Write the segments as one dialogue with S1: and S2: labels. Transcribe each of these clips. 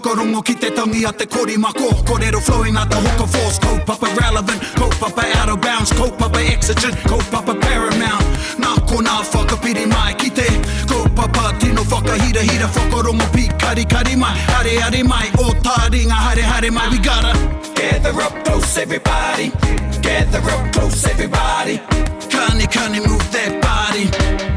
S1: Whakarongo ki te tangi a te korimako Korero flowing like the hook of force Kaupapa relevant, kaupapa out of bounds Kaupapa exigent, kaupapa paramount Nā konā whakapiri mai ki te Kaupapa tino whakahirahira Whakarongo pīkarikari mai Areare mai, o tāringa haere haere mai We gotta gather up close everybody Gather up close everybody Kani kani move that body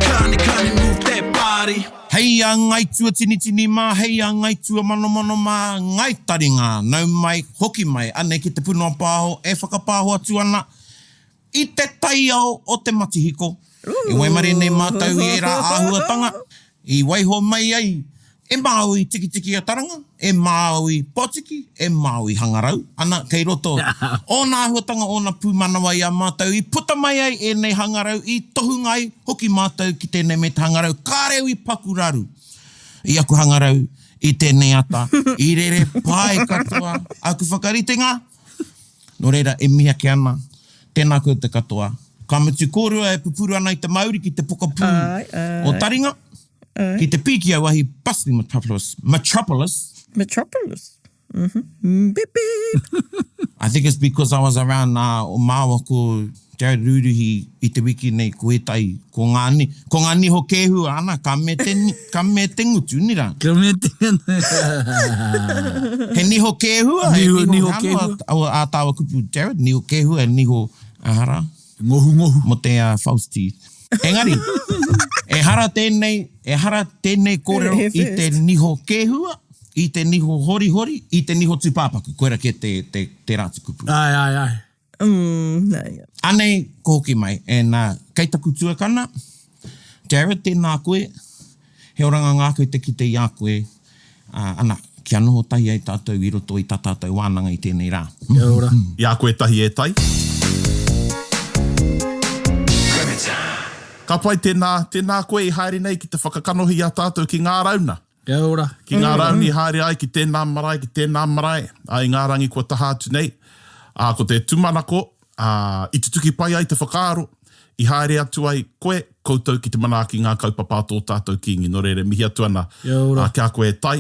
S1: Kani kani move that body
S2: Hei a Ngai Tuatinitini mā, hei a Ngai Tuamanomano mā, Ngai Taringa, nau mai, hoki mai, anei ki Te Punua Pāho e whakapāho atu ana i te taiao o te matihiko. I waimarie nei mātou i ērā āhuatanga i waiho mai ai e Māui Tikitiki-a-Taranga, e Māui Potiki, e Māui Hangarau, ana, kei roto ōna āhuatanga, ōna pūmanawa i a mātou i puta mai ai ēnei hangarau, i tohunga ai hoki mātou ki tēnei me te hangarau, kāre au i paku raru i aku hangarau i tēnei ata, i rere pai katoa aku whakaritenga. Nō reira, e mihi ake ana, tēnā koutou katoa. Ka mutu kōrua e pupuru ana i te mauri ki te pokapū o Taringa, ki te pīkiauahi bustling metropolis, metropolis.
S3: Metropolis. Mm-hmm. Beep, beep.
S2: I think it's because I was around uh, o māua ko Jared Rūruhi i te wiki nei ko ētahi, ko ngā, ni, ko ngā niho kēhua ana, ka me te, ka me te ngutu, ni rā.
S4: Ka me te...
S2: He niho kēhua, he
S4: Niho,
S2: niho,
S4: niho
S2: he
S4: kēhua.
S2: ano a, a tāua kupu Jared, niho kēhua, he niho aha rā.
S4: Ngohungohu.
S2: Mo te uh, false teeth. Engari, ehara tēnei, ehara tēnei kōrero
S3: He
S2: i te
S3: first.
S2: niho kēhua, i te niho horihori, i te niho tūpāpaku. Koira kē te, te, tērā atu kupu.
S4: Ai, ai, ai.
S3: Mm, no, yeah.
S2: Anei, ko hoki mai. And, uh, kei taku tuakana, Jared, tēnā koe. He oranga ngākau te kite i a koe. Uh, ana, kia noho tahi ai tātou i roto i tā tātou wānanga i tēnei rā.
S4: Kia ora.
S5: I a koe tahi e tai. Ka pai tēnā, tēnā koe i haere nei ki te whakakanohi i a tātou ki ngā rauna.
S4: Kia ora.
S5: Ki ngā rauni haere ai ki tēnā marae, ki tēnā marae, ā, i ngā rangi kua taha atu nei. Ā, ko te tūmanako, ā, i tutuki pai ai te whakaaro, i haere atu ai koe, koutou ki te manaaki i ngā kaupapa a tō tātou Kīngi. Nō reira, e mihi atu ana,
S4: Kia ora.
S5: ā, ki a koe e Tai.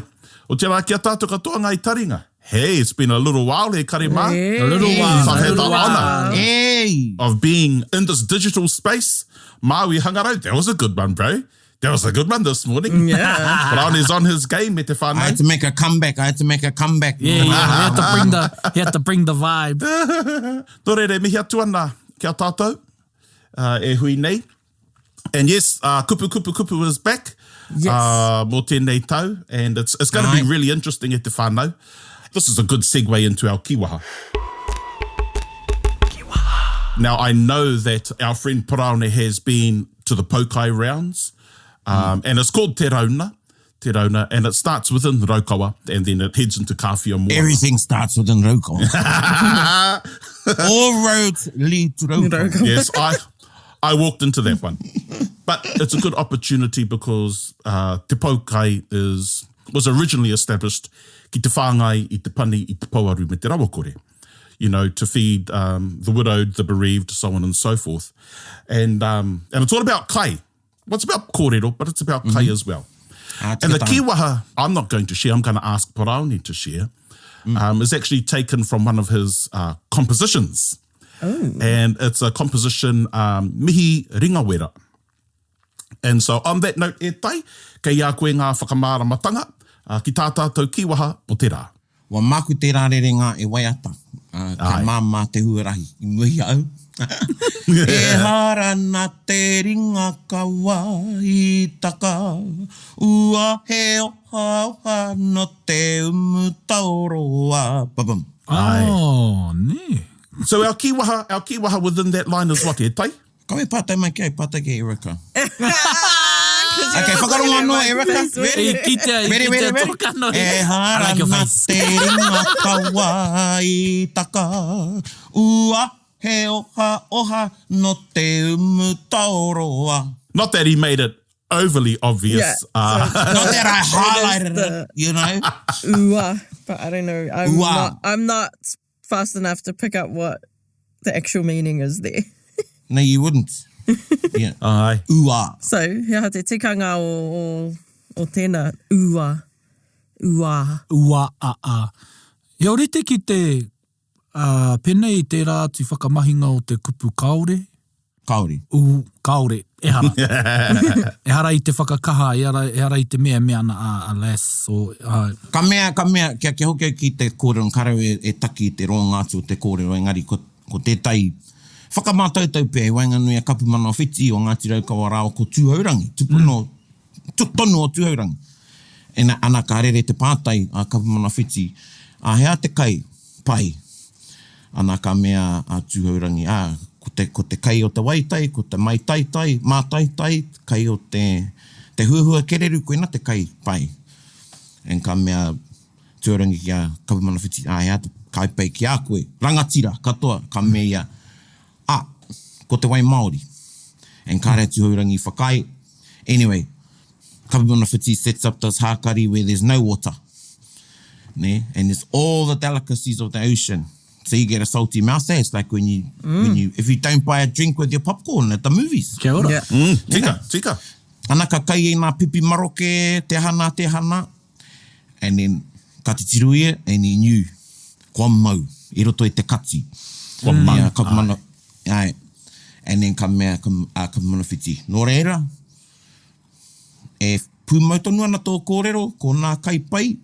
S5: Otirā, ki a tātou katoa ngā taringa. Hey, it's been a little while, e kare mā.
S4: A little while,
S5: So
S4: a
S5: I've had
S4: little
S5: the
S4: while.
S5: honour
S2: Hey!
S5: of being in this digital space. Māui Hangarau, that was a good one, bro. That was a good one this morning.
S3: Yeah.
S5: Brown is on his game me te
S2: I had
S5: whānau.
S2: to make a comeback, I had to make a comeback.
S4: Yeah, yeah, he had to bring the, he had to bring the vibe.
S5: Nō reira, e mihi atu ana ki a tātou uh, e hui nei. And yes, uh, Kupu Kupu Kupu is back
S3: Yes.
S5: uh, mō tēnei tau. And it's, it's going to be
S2: Aye.
S5: really interesting e te whānau. This is a good segue into our kiwaha. Now, I know that our friend Paraone has been to the Poukai rounds, um, mm. and it's called Te Rauna, Te Rauna, and it starts within Raukawa, and then it heads into Kāwhia Moana.
S2: Everything starts within Raukawa. All roads lead to Raukawa.
S5: Yes, I, I walked into that one. But it's a good opportunity because uh, Te Poukai is, was originally established ki te whāngai i te pani i te pouaru me te rawakore. You know, to feed um, the widowed, the bereaved, so on and so forth. And, um, and it's all about kai. Well, it's about kōrero, but it's about mm -hmm. kai mm-hmm. as well.
S2: Ah,
S5: and the kiwaha, I'm not going to share, I'm going to ask Paraone to share, mm. um, is actually taken from one of his uh, compositions.
S3: Oh.
S5: And it's a composition, um, Mihi Ringawera. And so on that note e Tai, kei a koe ngā whakamāramatanga uh, ki tā tātou kīwaha o te rā.
S2: Ua māku tērā rerenga e waiata, ā, kia māmā te huarahi i mua i a au. Ehara nā te ringa kawa i taka, ua he ohaoha nō te umu taoroa. Ba-bum.
S5: Aye.
S4: Oh, nē.
S5: So our kīwaha, our kīwaha within that line is what, e Tai?
S2: Kau e pātai mai ki a, pātai ki a Erica. Okay, whakarongo anō, Erica. Ready?
S4: I kitea, i
S2: Ready,
S4: kitea
S2: ready, ready.
S4: tō kanohi.
S2: Ehara
S4: I like your
S2: nā
S4: face.
S2: te ringa kawa i taka, ua he oha oha no te umu taoroa.
S5: Not that he made it overly obvious.
S3: Yeah,
S5: Uh,
S3: so-
S2: Not that I highlighted
S3: It is
S2: it, you know.
S3: Ua, but I don't know. I'm
S2: Ua.
S3: not. I'm not fast enough to pick up what the actual meaning is there.
S2: No, you wouldn't. Yeah.
S5: Aye.
S2: Ua.
S3: So, he aha te tikanga o, o, o tēnā, ua. Uā.
S4: Uā a a. He ōrite ki te, ā, pēnei i tērā atu whakamahinga o te kupu kāore.
S2: Kāore.
S4: Ū, kāore, ehara. Ehara i te whakakaha, ehara, ehara i te mea e mea ana a, alas, o, āe.
S2: Ka mea, ka mea, kia, kia hoki au ki te kōrero, kāre au e, e taki i te roanga atu o te kōrero, engari ko, ko tētahi whakamātautau pea i waenganui a Kapu Manawawhiti o Ngāti Raukawa rāua ko Tūhourangi, tupuna o, tonu o Tūhourangi. Ina, ana ka rere te pātai a Kapu Manawawhiti, ā, he aha te kai pai? Ana ka mea a Tūhourangi, ā, ko te, ko te kai o te waitai, ko te maitaitai, mātaitai, kai o te, te huahua kereru, koina te kai pai. And ka mea Tūhourangi ki a Kapu Manawhiti, ā, he aha te kai pai ki a koe? Rangatira katoa, ka mea ia, ā, ko te wai Māori. And kāre a Tūhourangi i whakaae. Anyway, Kapu Manawhiti sets up this hākari where there's no water. Nē? And there's all the delicacies of the ocean. So you get a salty mouth eh? It's like when you, mm. when you, if you don't buy a drink with your popcorn at the movies.
S4: Kia ora.
S3: Yeah.
S5: Mm, tika, tika.
S2: Ana ka kai i ngā pipi maroke, te aha nā, te aha nā. And then ka titiro ia and he knew kua mau i roto i te kati.
S5: Kua mau.
S2: Yeah, ka mana, ai. And then ka mea, ka, uh, ka manawhiti. Nō reira, e pūmau tonu ana tō kōrero, ko nā kai pai,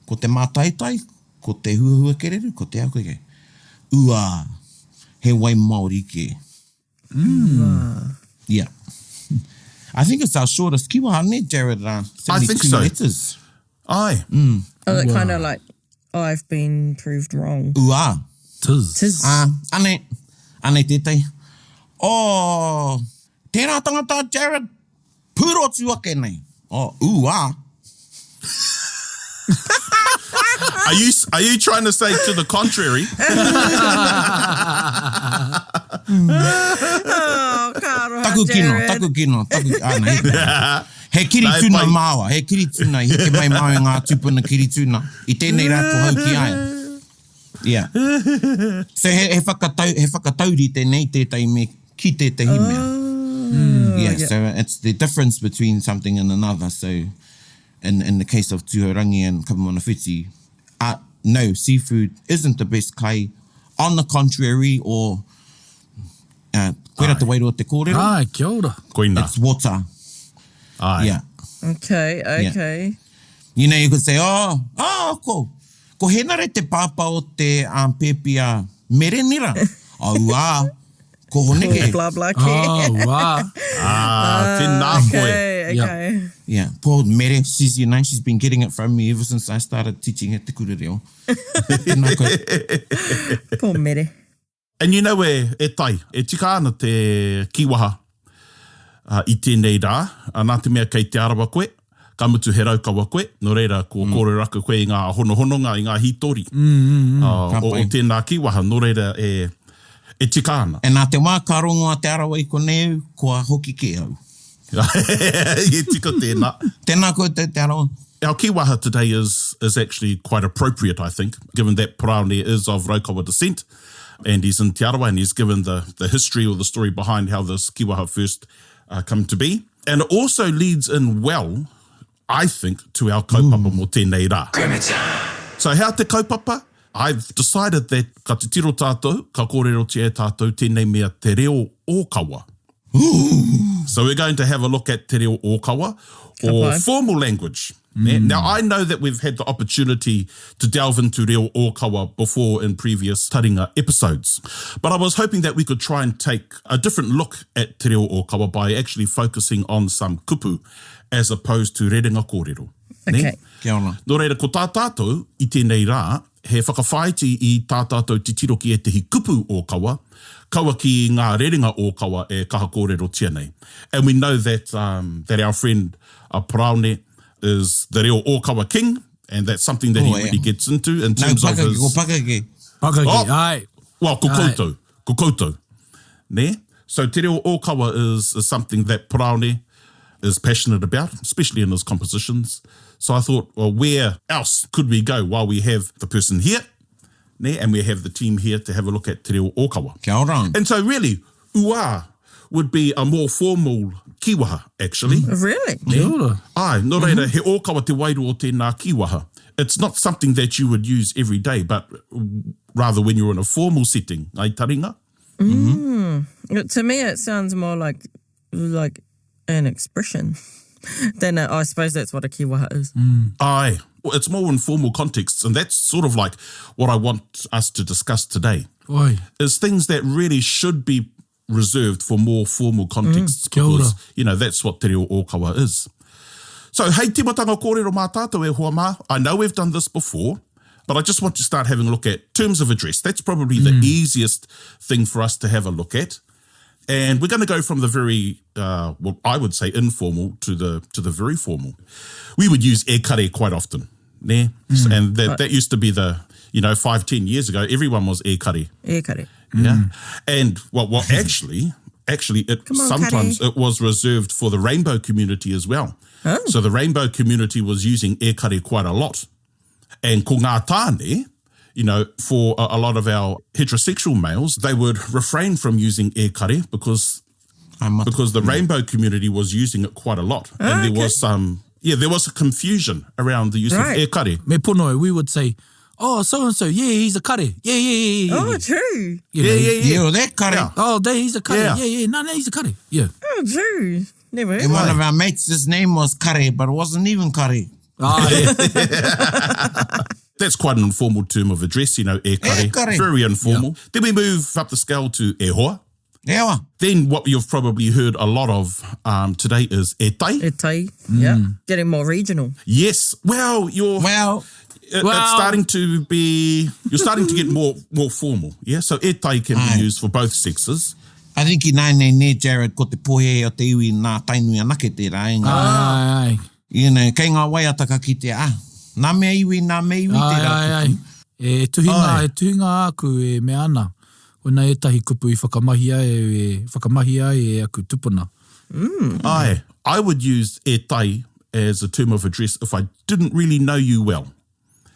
S2: ko te mātaitai, ko te huahua kereru, ko te au kei. Uā, he wai Māori kē.
S3: Mm.
S2: Yeah. I think it's our shortest kiwaha, nē, Jared? Uh,
S5: I think so.
S2: letters.
S5: Aye.
S2: Mm.
S3: Oh, that kind of like, I've been proved wrong.
S2: Uā.
S4: Tis.
S3: Tis.
S2: Ah, anei, anei tētahi. Oh, tērā tangata, Jared, pūrotu ake nei. Oh, uā.
S5: Are you are you trying to say to the contrary?
S3: Oh, ka aroha,
S2: Taku kino,
S3: Jared.
S2: taku kino, taku, ana, he, he kiri
S5: Nā, e
S2: tuna
S5: pai.
S2: māua, he kiri tuna, i heke mai māua i ngā tūpuna kiri tuna. I tēnei rā ko hau ki a ia. Yeah. So he, he, whakatau, he whakataurite nei tētahi me ki tētahi mea.
S3: Oh,
S2: Yeah, so it's the difference between something and another. So in, in the case of Tūhourangi and Kapumanawhiti, uh, no, seafood isn't the best kai. On the contrary, or uh, koira te wairua o te kōrero,
S4: Ai, kia ora.
S5: Koina.
S2: it's water.
S5: Aye.
S2: Yeah.
S3: Okay, okay.
S2: You know, you could say, oh, oh, ko, ko Henare te pāpā o te um, pēpi a Merenira. Auā, ko Honeke.
S3: Blah, blah, kē.
S4: Oh, wow.
S5: Ah, tēnā koe.
S3: Okay,
S4: Yeah.
S3: okay.
S2: Yeah, poor Mere, she's, you know, she's been getting it from me ever since I started teaching at Te Kura Reo. Tēnā koe.
S3: Poor Mere.
S5: And you know e, e tai, e tika ana te kīwaha uh, i tēnei rā, uh, nā te mea kei Te Arawa koe, ka mutu he raukawa koe, nō reira ko mm. kōrero ake koe i ngā honohononga, i ngā hītori mm, mm, mm. Uh, o, o tēnā kīwaha, nō reira e, e tika ana.
S2: E nā te wā ka rongo a Te Arawa i konei au, kua hoki kē au.
S5: e tika tēnā.
S2: Tēnā koutou Te Arawa.
S5: Our kīwaha today is, is actually quite appropriate, I think, given that Paraone is of Raukawa descent and he's in Te Arawa and he's given the, the history or the story behind how this kīwaha first uh, come to be. And it also leads in well, I think, to our kaupapa mō tēnei rā. So hea te kaupapa? I've decided that ka titiro tātou, ka kōrerotia e tātou tēnei mea te reo ōkawa. So we're going to have a look at te reo ōkawa or
S3: pai.
S5: formal language. Mm. Now, I know that we've had the opportunity to delve into reo ōkawa before in previous taringa episodes, but I was hoping that we could try and take a different look at te reo ōkawa by actually focusing on some kupu as opposed to rerenga kōrero. Nē?
S3: Okay.
S2: Kia ora.
S5: Nō reira, ko tā tātou i tēnei rā, he whakawhāiti i tā tātou titiro ki ētehi kupu ōkawa, kaua ki ngā rerenga ōkawa e kaha kōrerotia nei. And we know that, um, that our friend uh, Paraone is the reo ōkawa king, and that's something that he
S2: Oh, yeah.
S5: really gets into in
S2: No,
S5: terms of
S2: pakake,
S5: his...
S2: ko pakake.
S4: Pakake,
S5: Oh.
S4: ai.
S5: Well, ko
S4: Aye.
S5: koutou. Ko koutou. Nē? So te reo ōkawa is, is something that Paraone is passionate about, especially in his compositions. So I thought, well, where else could we go while we have the person here, nē, and we have the team here to have a look at te reo ōkawa.
S2: Kia ora.
S5: And so really, uā. would be a more formal kīwaha, actually.
S3: Mm. Really?
S4: Kia ora.
S5: Ai, nō reira, he ōkawa te wairua o tēnā kīwaha. It's not something that you would use every day, but rather when you're in a formal setting, ngai taringa.
S3: Mm. To me, it sounds more like like an expression than a, I suppose that's what a kīwaha is.
S5: Mm. Aye. Well, it's more informal contexts, and that's sort of like what I want us to discuss today.
S4: Oi.
S5: Is things that really should be reserved for more formal contexts mm, because, you know, that's what Te Reo Ōkawa is. So, hei timatanga kōrero mā tātou e hoa mā, I know we've done this before, but I just want to start having a look at terms of address. That's probably mm. the easiest thing for us to have a look at. And we're going to go from the very, uh, what I would say, informal to the to the very formal. We would use e kare quite often. Ne? Mm. And that, that used to be the, you know, five, ten years ago, everyone was e kare.
S3: E kare.
S5: Yeah. Mm. And well, well, actually, actually, it
S3: on,
S5: sometimes
S3: kare.
S5: it was reserved for the rainbow community as well.
S3: Oh.
S5: So the rainbow community was using e kare quite a lot. And ko ngā tāne, you know, for a, a lot of our heterosexual males, they would refrain from using e kare because because the rainbow community was using it quite a lot. And
S3: Ah,
S5: there
S3: okay.
S5: was some, yeah, there was a confusion around the use
S3: Right.
S5: of e kare.
S4: Me pono, we would say, oh, so-and-so, yeah, he's a kare. Yeah, yeah, yeah, yeah.
S3: Oh,
S4: yeah.
S3: true.
S4: You know,
S5: Yeah, yeah, yeah.
S2: Yeah, that kare.
S5: Yeah.
S4: Oh, there, he's a kare.
S5: Yeah.
S4: Yeah, yeah, no, no, he's a kare. Yeah.
S3: Oh, true. Never heard
S2: And
S3: of
S2: one
S3: that.
S2: of our mates, his name was Kare, but it wasn't even Kare.
S4: Ah, yeah.
S5: That's quite an informal term of address, you know, e kare.
S2: E kare.
S5: Very informal. Then we move up the scale to e hoa.
S2: Ewa.
S5: Then what you've probably heard a lot of um, today is e tai.
S3: E tai. Yeah. Getting more regional.
S5: Yes. Well, you're
S2: Well,
S5: it,
S4: Well-
S5: it's starting to be you're starting to get more more formal. Yeah. So e tai can
S2: Aye.
S5: be used for both sexes.
S2: I think i nāinei nē, Jared, ko te pohe o te iwi nā Tainui anake tērā, e ngā.
S4: Ai, ai,
S2: You know, kei ngā waiata ka kitea, ah, nā mea iwi, nā mea iwi
S4: ai.
S2: tērā
S4: Ai, ai,
S2: kupu.
S4: ai. E tuhinga,
S5: Ai.
S4: e tuhinga āku e mea ana. Koina ētahi kupu i whakamahia e, e whakamahia ai e aku tupuna.
S5: Aye. I would use e tai as a term of address if I didn't really know you well.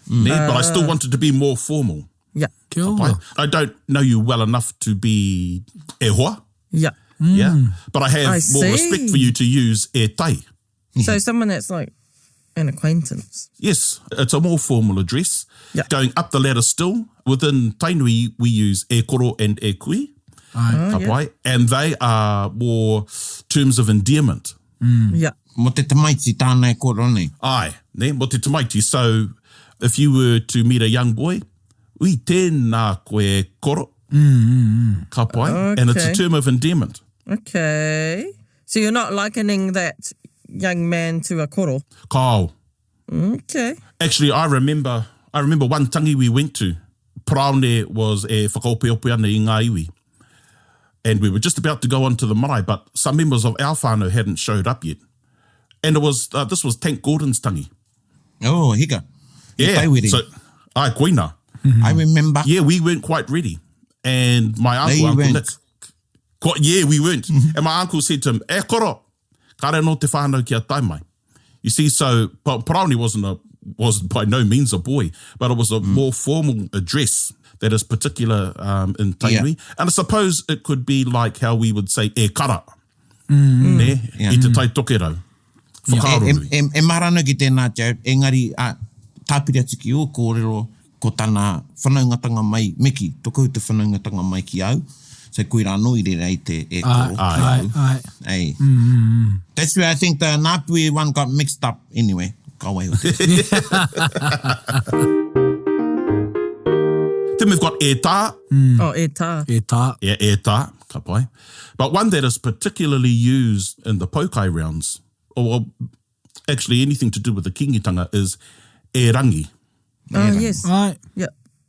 S5: Yeah, but I still wanted to be more formal.
S3: Yeah.
S4: Kia
S5: I,
S4: ora.
S5: I don't know you well enough to be e hoa.
S3: Yeah.
S5: Yeah. But I have
S3: I
S5: more respect for
S3: see.
S5: you to use e tai.
S3: So someone that's like an acquaintance.
S5: Yes, it's a more formal address.
S3: Yeah.
S5: Going up the ladder still, within Tainui, we use e koro and e kui.
S4: Ai.
S5: Ka pai. And they are more terms of endearment.
S3: Yeah.
S2: Mo te tamaiti tāna e kōrero nei.
S5: Ai, ne, mo te tamaiti. So, if you were to meet a young boy, ui tēnā koe e koro. Mm, Ka pai. And it's a
S3: Okay.
S5: term of endearment.
S3: Okay. So you're not likening that young man to a koro.
S5: Kao.
S3: Okay.
S5: Actually, I remember I remember one tangi we went to. Paraone was e whakaopeope ana i ngā iwi. And we were just about to go onto the marae, but some members of our whānau hadn't showed up yet. And it was uh, this was Tank Gordon's tangi.
S2: Oh, hika.
S5: Yeah.
S2: Taiwiri.
S5: So, ai, koina.
S2: I remember.
S5: Yeah, we weren't quite ready. And my uncle,
S2: you
S5: Uncle
S2: weren't.
S5: Nick, quite, yeah, we weren't. and my uncle said to him, E koro, kare no te whānau kia tae mai. You see, so Pa- Paraone wasn't a was by no means a boy, but it was a more formal address that is particular um, in Tainui. And I suppose it could be like how we would say e kara, ne?
S2: Yeah.
S5: I te tai tokerau.
S2: E, e,
S5: Whakaaro
S2: e, e marana ki tēnā, Jared, engari, a, tāpiri atu ki ō kōrero, ko tana whanaungatanga mai, Miki, tō te whanaungatanga mai ki au, so koirā anō i reira i te e
S4: Ai,
S2: koro.
S4: ai, ai.
S2: Ei. That's where I think the Ngāpuhi one got mixed up anyway. Ka waiho te.
S5: Then we've got e tā,
S3: Oh, e tā.
S4: E tā.
S5: Yeah, e tā, ka pai. But one that is particularly used in the pokai rounds, or well, actually anything to do with the kingitanga, is e rangi.
S3: Oh, yes.
S4: Ai.
S3: Yeah.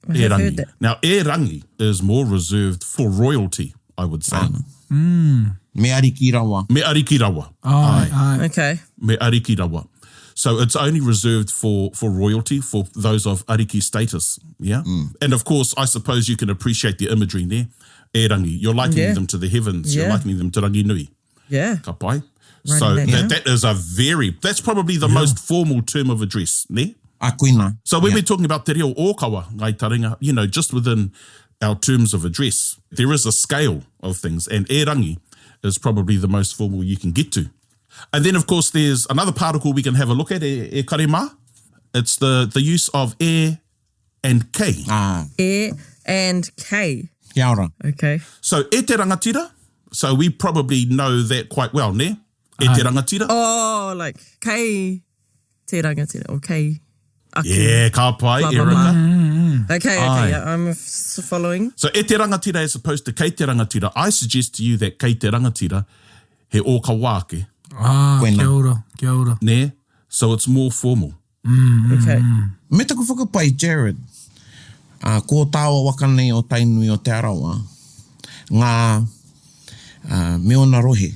S3: I
S5: E
S3: have heard
S5: rangi.
S3: that.
S5: Now, e rangi is more reserved for royalty, I would say.
S2: Me ariki rawa.
S5: Me ariki rawa.
S4: Ai, ai.
S3: Okay.
S5: Me ariki rawa. So it's only reserved for, for royalty, for those of ariki status. Yeah. And of course, I suppose you can appreciate the imagery there. E rangi. You're likening
S3: Yeah.
S5: them to the heavens. You're
S3: Yeah.
S5: likening them to Ranginui.
S3: Yeah.
S5: Ka pai. So
S3: that
S5: that,
S3: down.
S5: that is a very, that's probably the most formal term of address, ne?
S2: A koina.
S5: So when we're talking about te reo ōkawa, ngai taringa, you know, just within our terms of address, there is a scale of things, and e rangi is probably the most formal you can get to. And then, of course, there's another particle we can have a look at, e, e kare mā. It's the, the use of e and k.
S2: Ah.
S3: E and K.
S2: Kia ora.
S3: Okay.
S5: So, e te rangatira. So, we probably know that quite well, ne? E te rangatira.
S3: Oh, like K te rangatira or K aku.
S5: Yeah, ka pai,
S3: Blah, blah,
S5: Erica.
S3: blah. Okay, okay,
S5: Aye.
S3: yeah, I'm following.
S5: So, e te rangatira as opposed to kei te rangatira, I suggest to you that kei te rangatira he ōkawa ake.
S4: Ah,
S2: Koina.
S4: kia ora, kia ora.
S5: Ne? So it's more formal.
S3: Okay.
S2: Me taku whakapai, Jared, ā, ko tāua waka nei o Tainui o Te Arawa, ngā, ā, me ōna rohe,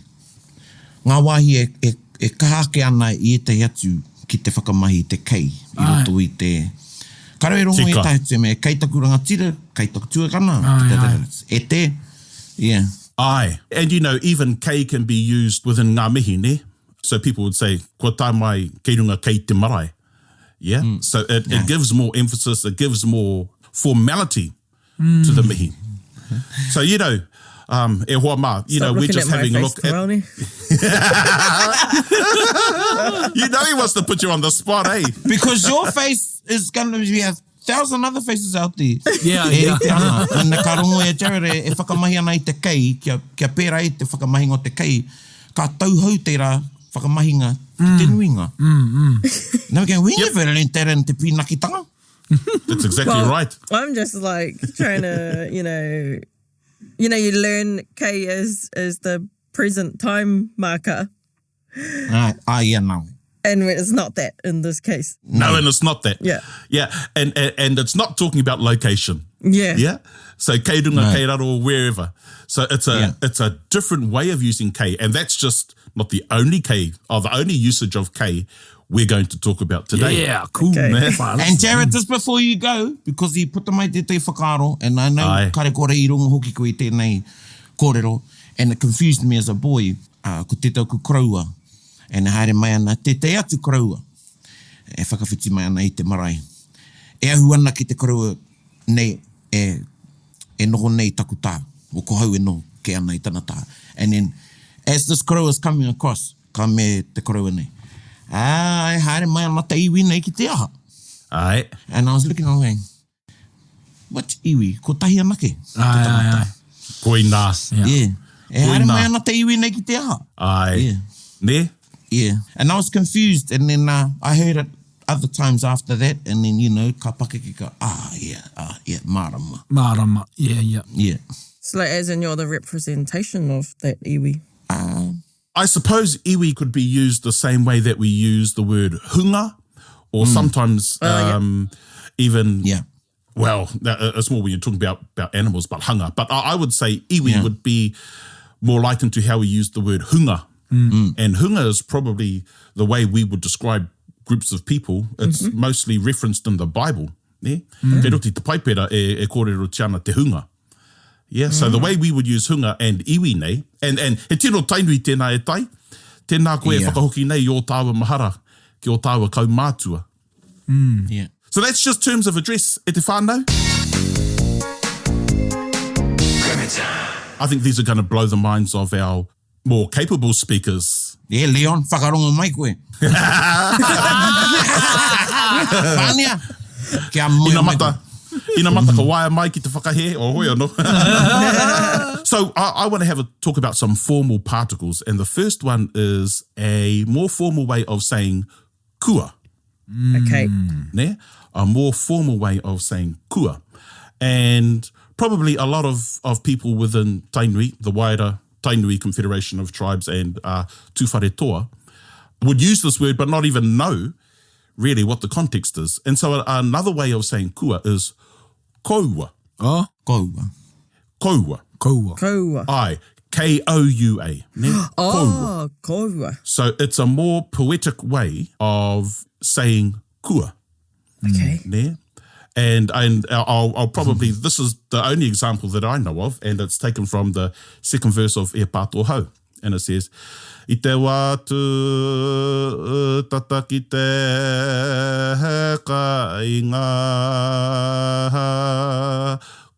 S2: ngā wāhi e, e, e kaha ake ana i ētahi atu ki te whakamahi i te kei i roto i te... Ka rau e rongo
S5: Tika.
S2: ētahi atu e mea, kei taku rangatira, kei taku tuakana,
S4: Ai, ai.
S2: e te, yeah.
S5: Aye. And you know, even kei can be used within ngā mihi, ne? So people would say, kua tae mai kei runga kei te marae. Yeah? So it, it gives more emphasis, it gives more formality to the mihi. So, you know, um, e hoa mā, you
S3: Stop
S5: know, we're
S3: looking
S5: just
S3: at my
S5: having a
S3: face,
S5: look at...
S3: Tawani.
S5: You know he wants to put you on the spot, eh?
S2: Because your face is going to be a thousand other faces out there.
S4: Yeah,
S2: e
S4: yeah.
S2: rite ana. And ka rongo e Jared e, e whakamahi ana i te kei, kia, kia pērā i te whakamahinga o te kei, ka tauhou tērā whakamahinga ki te nuinga. Mm, Now again, we never learned that in te pīnakitanga.
S5: That's exactly
S3: Well,
S5: right.
S3: I'm just like trying to, you know, you know, you learn K as as the present time marker,
S2: Ah, ah, yeah, no.
S3: and it's not that in this case.
S5: No, and it's not that.
S3: Yeah.
S5: Yeah. And, and, and it's not talking about location.
S3: Yeah.
S5: Yeah. So kei runga, kei raro, wherever. So it's a
S2: Yeah.
S5: it's a different way of using K, and that's just not the only K or the only usage of K we're going to talk about today.
S4: Yeah, cool.
S3: Okay.
S4: Fine.
S2: And Jared, just before you go, because he put mai tētahi whakaaro, and I know
S5: Aye.
S2: kare kore i rongo hoki koe i tēnei kōrero, and it confused me as a boy, uh, ko tētahi ku koroua, and haere mai ana tētahi atu koroua, e whakawhiti mai ana i te marae. E ahu ana ki te koroua nei, e, e noho nei taku tā, o ko hau e noho ke ana i tana tā. And then, as this koroua is coming across, ka me te koroua nei, ah, e haere mai ana te iwi nei ki te aha.
S5: Aye.
S2: And I was looking at him going, what iwi? Ko tahi anake.
S4: Ai, ai, ai.
S5: Koina.
S4: Yeah.
S2: Yeah. E haere
S5: Koina.
S2: mai ana te iwi nei ki te aha.
S5: Aye.
S2: Yeah.
S5: Ne?
S2: Yeah. And I was confused. And then uh, I heard it other times after that. And then, you know, ka pakeke ka, ah, yeah, ah, yeah, marama.
S4: Marama. Yeah, yeah.
S2: Yeah.
S3: So like, as in you're the representation of that iwi.
S5: I suppose iwi could be used the same way that we use the word hunga, or sometimes um, even
S2: Yeah.
S5: Well, uh, it's more when you're talking about, about animals, but hunga. But I, I would say iwi
S2: Yeah.
S5: would be more likened to how we use the word hunga. And hunga is probably the way we would describe groups of people. It's mostly referenced in the Bible. Yeah? Kei roto i te paipera e, e kōrero tiana te hunga. Yeah, so the way we would use hunga and iwi nei, and, and he tino tainui tēnā e tai, tēnā koe e
S2: Yeah.
S5: whakahoki nei i o tāua mahara ki o tāua kaumātua.
S2: Yeah.
S5: So that's just terms of address e te whānau. I think these are going to blow the minds of our more capable speakers.
S2: Yeah, Leon, whakarongo mai koe. Pānia. Kia moe
S5: Ina
S2: mai
S5: mata,
S2: koe.
S5: ina mata ka waia mai ki te whakahe, o hoi anō. so I, I want to have a talk about some formal particles. And the first one is a more formal way of saying kua.
S3: Okay.
S5: Ne? A more formal way of saying kua. And probably a lot of, of people within Tainui, the wider Tainui Confederation of Tribes and uh, Tūwharetoa, would use this word but not even know really what the context is. And so a- another way of saying kua is koua.
S4: Oh,
S2: Koua.
S5: Koua.
S4: koua.
S3: Koua.
S5: I. K-O-U-A. Ne? Koua.
S3: Oh, koua.
S5: So it's a more poetic way of saying kua.
S3: Okay.
S5: there. And and I'll, I'll probably this is the only example that I know of, and it's taken from the second verse of E Pātō Hau. And it says, I te wātu tata ki te kainga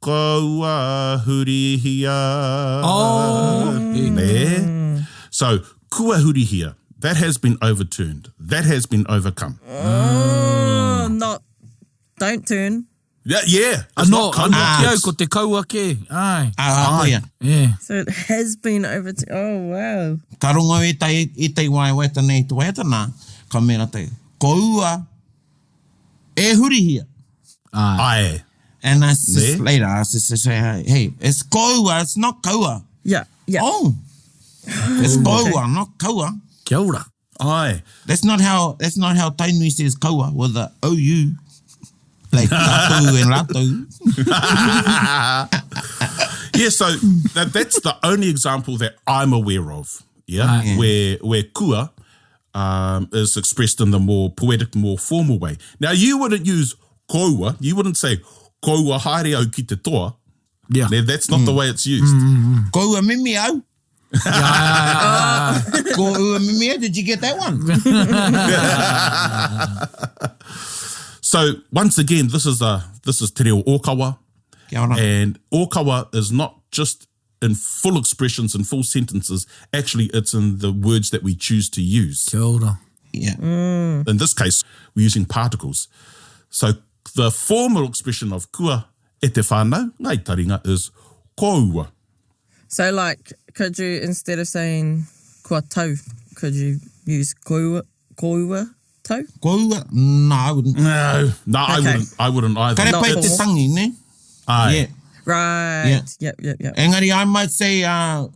S5: kaua hurihia.
S4: Oh.
S5: Nē? So, kua hurihia, that has been overturned. That has been overcome.
S3: Oh, not, don't turn.
S5: Yeah, yeah. It's
S4: Anō,
S5: not
S4: anō
S5: kaua.
S4: ki au, ko te kaua kē. Āe.
S2: Ā, koia.
S4: Yeah.
S3: So it has been overturned. Oh, wow.
S2: Ka rongo ētahi, ētahi waewaeta nei i te waiata nā, ka mea rātou, Koua e hurihia.
S4: Āe.
S5: Āe.
S2: And I just,
S5: Nē?
S2: later, I just say, hey, it's koua, it's not kaua.
S3: Yeah, yeah.
S2: Oh, it's koua, not kaua.
S4: Kia ora.
S5: Āe.
S2: That's not how, that's not how Tainui says kaua, with a O-U. Like tātou and rātou.
S5: Yeah, so that, that's the only example that I'm aware of. Yeah,
S4: Aye.
S5: where where kua um, is expressed in the more poetic, more formal way. Now, you wouldn't use koua. You wouldn't say koua haere au ki te toa.
S4: Yeah.
S5: Now, that's not the way it's used.
S2: Koua mimi au. Koua mimi au, did you get that one?
S5: So once again, this is a this is te reo ōkawa.
S2: Kia ora.
S5: And ōkawa is not just in full expressions and full sentences. Actually, it's in the words that we choose to use.
S4: Kia ora.
S2: Yeah.
S5: In this case, we're using particles. So the formal expression of kua e te whānau, ngai taringa, is kōua.
S3: So, like, could you, instead of saying kua tau, could you use koua, koua tau?
S2: Koua? No, I wouldn't.
S5: No. No, I
S3: Okay.
S5: wouldn't, I wouldn't either.
S2: Kare
S3: Not
S2: pai te
S3: formal.
S2: tangi, ne?
S5: Aye.
S2: Yeah.
S3: Right.
S2: Yeah.
S3: Yep, yep, yep.
S2: Engari, I might say, uh,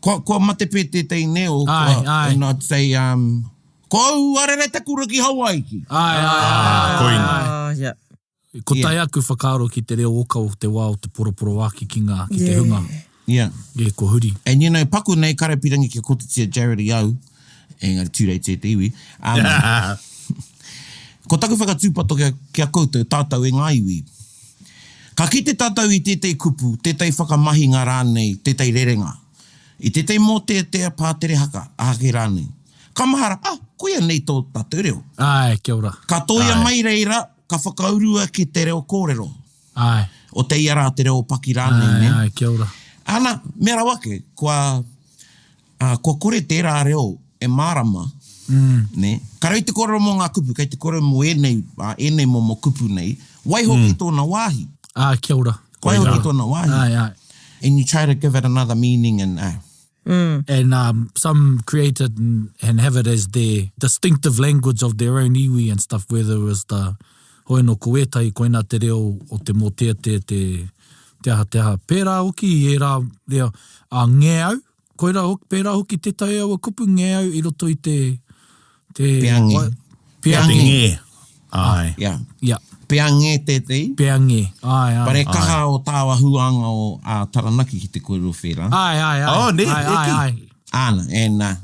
S2: kua, kua matepe tētahi ne, o kua,
S4: Ai, ai.
S2: and I'd say, um, ko au arere te kura ki Hawaiki.
S4: Ai, ai, ai.
S5: Koina.
S3: Oh, yeah.
S4: Ko tae aku whakaaro ki te reo ōkawa o te wā o te poroporoāki ki ngā, ki te
S3: Yeah.
S4: hunga.
S2: Yeah.
S4: Yeah, ko huri.
S2: And you know, paku nei kare pirangi kia kotitia Jared i au, engari tūreitia te iwi. Um, ko taku whakatūpato kia, kia koutou, tātou e ngā iwi. Ka kite tātou i tētahi kupu, tētahi whakamahinga rānei, tētahi rerenga, i tētahi mōteatea pātere haka, aha kē rānei. Ka mahara, ah, koia nei tō tātou reo.
S4: Āe, kia ora.
S2: Ka tōia mai reira, ka whakaurua ki te reo kōrero.
S4: Āe.
S2: O te ia rā, te reo paki rānei,
S4: Āe,
S2: nē?
S4: āe, kia ora.
S2: Ana, mea rawa ake, kua, ā, kua kore tērā reo e mārama, nē? Ka rau te kōrero mō ngā kupu, kei te kōrero mō ēnei, ā, ēnei momo kupu nei, waiho ki tōna wāhi.
S4: Āe, kia ora.
S2: Waiho ki tōna wāhi.
S4: Āe, āe.
S2: And you try to give it another meaning and, ā.
S4: And um, some create it and, and have it as their distinctive language of their own iwi and stuff, whether it was the hoi no ko ētahi, koina te reo o te mōteatea, te, te aha, te aha. Pērā hoki i ērā reo, a ngeau, koirā hoki, pērā hoki tētahi aua kupu ngeau i roto i te... te
S2: Peange.
S4: wai-
S5: Te
S4: Peange.
S5: ngē. Ai.
S2: Yeah.
S4: Yeah.
S2: Peange tētehi.
S4: Peange. Ai, ai.
S2: But e kaha o tāua huanga o a Taranaki ki te kōrero whērā.
S4: Ai, ai, ai.
S5: Oh, nē,
S4: ai,
S5: e
S4: ai,
S5: ki.
S4: ai.
S2: Ana, and uh,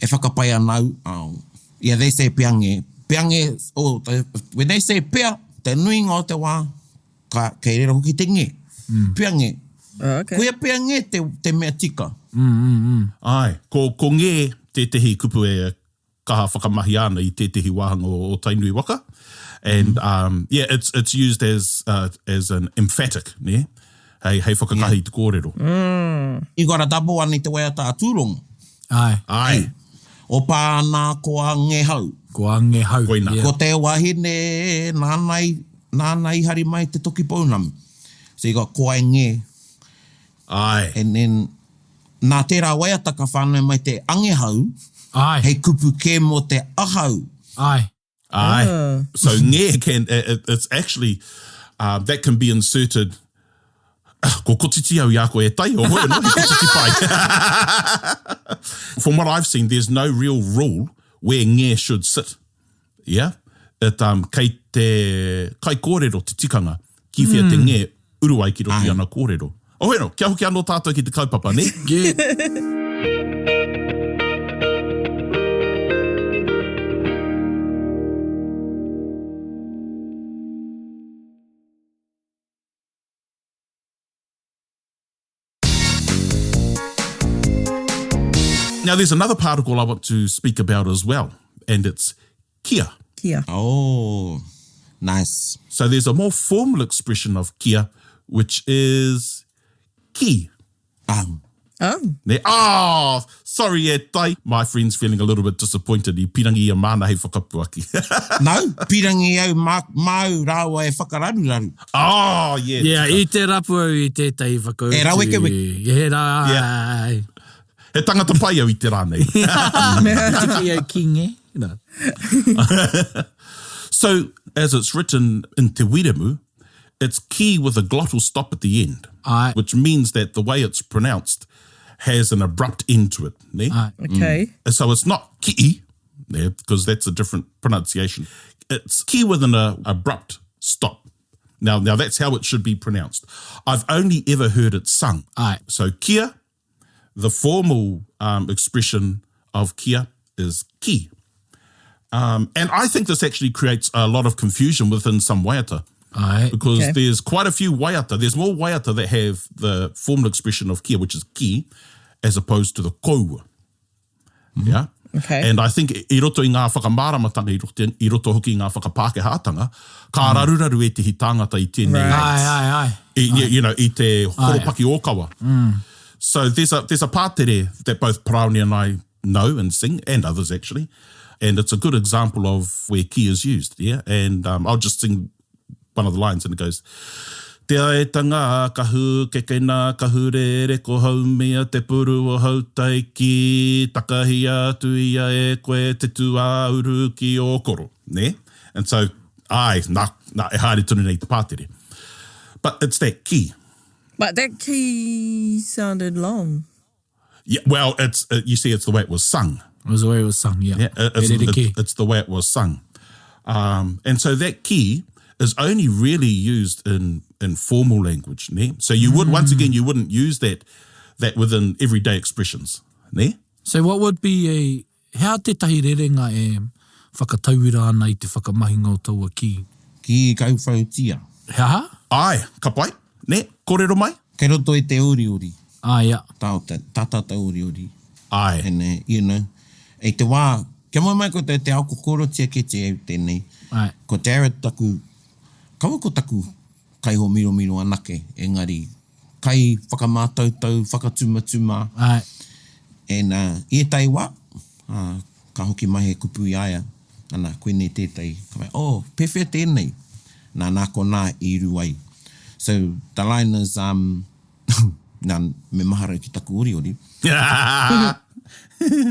S2: e whakapai ana au, oh, yeah, they say peange. Peange, oh, te, when they say pea, te nuinga o te wā, ka, kei reira hoki te nge. Mm. Peange.
S3: Oh, okay.
S2: Koia peange te, te mea tika.
S5: Ai. Ko, ko ngē tētehi kupu e kaha whakamahia ana i tētehi wāhanga o, o Tainui waka. And, um, yeah, it's, it's used as, uh, as an emphatic, ne? Hei, hei whakakahi i te kōrero.
S2: You got a double one i te waiata a Tūrongo.
S4: Ai.
S5: Ai.
S2: O pā ana ko Angehau.
S4: Ko Angehau.
S5: Koina.
S4: Yeah.
S2: Ko te wahine nāna i, nāna i hari mai te toki pounamu. So you got ko Ange.
S5: Ai.
S2: And then, nā tērā waiata ka whānau mai te angehau,
S4: Ai.
S2: hei kupu kē mō te ahau.
S4: Ai.
S5: Ai. So ngē can, it, it's actually, uh, that can be inserted Ah, ko kotiti au i a koe e tai, o hoi anō, he kotiti pai. From what I've seen, there's no real rule where ngē should sit. Yeah? It, um, kei te kaikōrero te tikanga, ki whea te ngē uru ai ki roto i ana kōrero. Oh, hoi anō, kia hoki anō tātou ki te kaupapa, nē?
S4: Yeah.
S5: Now, there's another particle I want to speak about as well, and it's kia.
S3: Kia.
S2: Oh, nice.
S5: So there's a more formal expression of kia, which is ki.
S2: Ah.
S3: Oh.
S5: Ne, oh, sorry e tai. My friend's feeling a little bit disappointed. I pirangi ia māna hei whakapuaki.
S2: No, pirangi au mā, māu rāua e whakararuraru.
S5: Oh, yeah.
S4: Yeah, i te rapu au i tētahi whakautu.
S2: E rawekeweke.
S4: He rā,
S5: Yeah.
S4: ai.
S5: He tangata pai au i te rā nei.
S4: Tiki au king, eh? No.
S5: So, as it's written in Te Wiremu, it's ki with a glottal stop at the end,
S4: Aye.
S5: which means that the way it's pronounced has an abrupt end to it. Ne?
S4: Aye.
S3: Okay.
S5: And so it's not ki'i, yeah, because that's a different pronunciation. It's ki with an uh, abrupt stop. Now, now that's how it should be pronounced. I've only ever heard it sung.
S4: Aye.
S5: So kia, the formal um, expression of kia is ki. Um, and I think this actually creates a lot of confusion within some waiata
S4: Aye.
S5: because
S3: Okay.
S5: there's quite a few waiata. There's more waiata that have the formal expression of kia, which is ki, as opposed to the koua. Yeah.
S3: Okay.
S5: And I think i roto i ngā whakamāramatanga, i roto, i roto hoki i ngā whakapākehātanga, ka raruraru ētehi tāngata i tēnei
S3: Right.
S4: Ai, ai, ai.
S5: i, you, you know, i te horopaki ōkawa. So there's a, there's a pātere that both Paraone and I know and sing, and others actually, and it's a good example of where ki is used, yeah? And um, I'll just sing one of the lines and it goes, Te aetanga kahu kekena kahu rere ko haumia te puru o hautai ki takahia atu ia e koe te tūāuru ki o koro. Ne? And so, ai, nā, nā, e haere tonu nei te pātere. But it's that ki.
S3: But that key sounded long.
S5: Yeah, well, it's uh, you see, it's the way it was sung.
S4: It was the way it was sung, yeah.
S5: Yeah, it- it's,
S4: He rere
S5: it's,
S4: kē.
S5: it's the way it was sung. Um, and so that key is only really used in, in formal language. Ne? So you would, once again, you wouldn't use that, that within everyday expressions. Ne?
S4: So what would be a, hea tētahi rerenga e whakatauira ana i te whakamahinga o taua ki?
S2: Ki kauwhautia.
S4: He aha?
S5: Ai, ka pai. Ne? Kōrero mai?
S2: Kei roto i te uriuri.
S4: Ah, yeah.
S2: Tā, tā, tā tātou uriuri.
S5: Ai.
S2: And, uh, you know, i te wā, kia moe mai koutou te ao ko kōrotia kē te au tēnei.
S4: Ai.
S2: Ko Jared taku, kaua ko taku kaiho miromiro anake, engari kai whakamātautau, whakatumatuma.
S4: Ai.
S2: And uh, i ētahi wā, uh, ka hoki mai he kupu i a ia, ana, koinei tētahi, ka whai, oh, pēwhea tēnei? Nā, nā konā i uru ai. So, the line is, um, nā, me mahara ki taku oriori.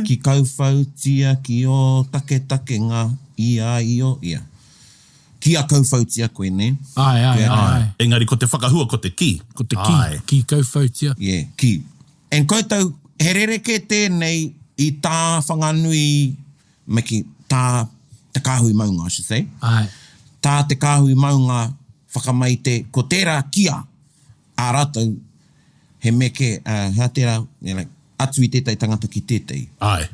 S2: Ki kauwhautia ki ō taketakenga i a i o ia. Ki a kauwhautia koe, nē?
S4: Ai, ai, ai, ai.
S5: Engari ko te whakahua ko te ki.
S4: Ko te ki,
S5: Ai.
S4: ki kauwhautia.
S2: Yeah, ki. And koutou, he rerekē tēnei i tā Whanganui, me ki, tā Te Kāhui Maunga, I should say.
S4: Ai.
S2: Tā Te Kāhui Maunga whakamai te, ko tērā kia a rātou, he mea kē, uh, hea tērā, you know, like, atu i tētahi tangata ki tētahi.
S5: Ai.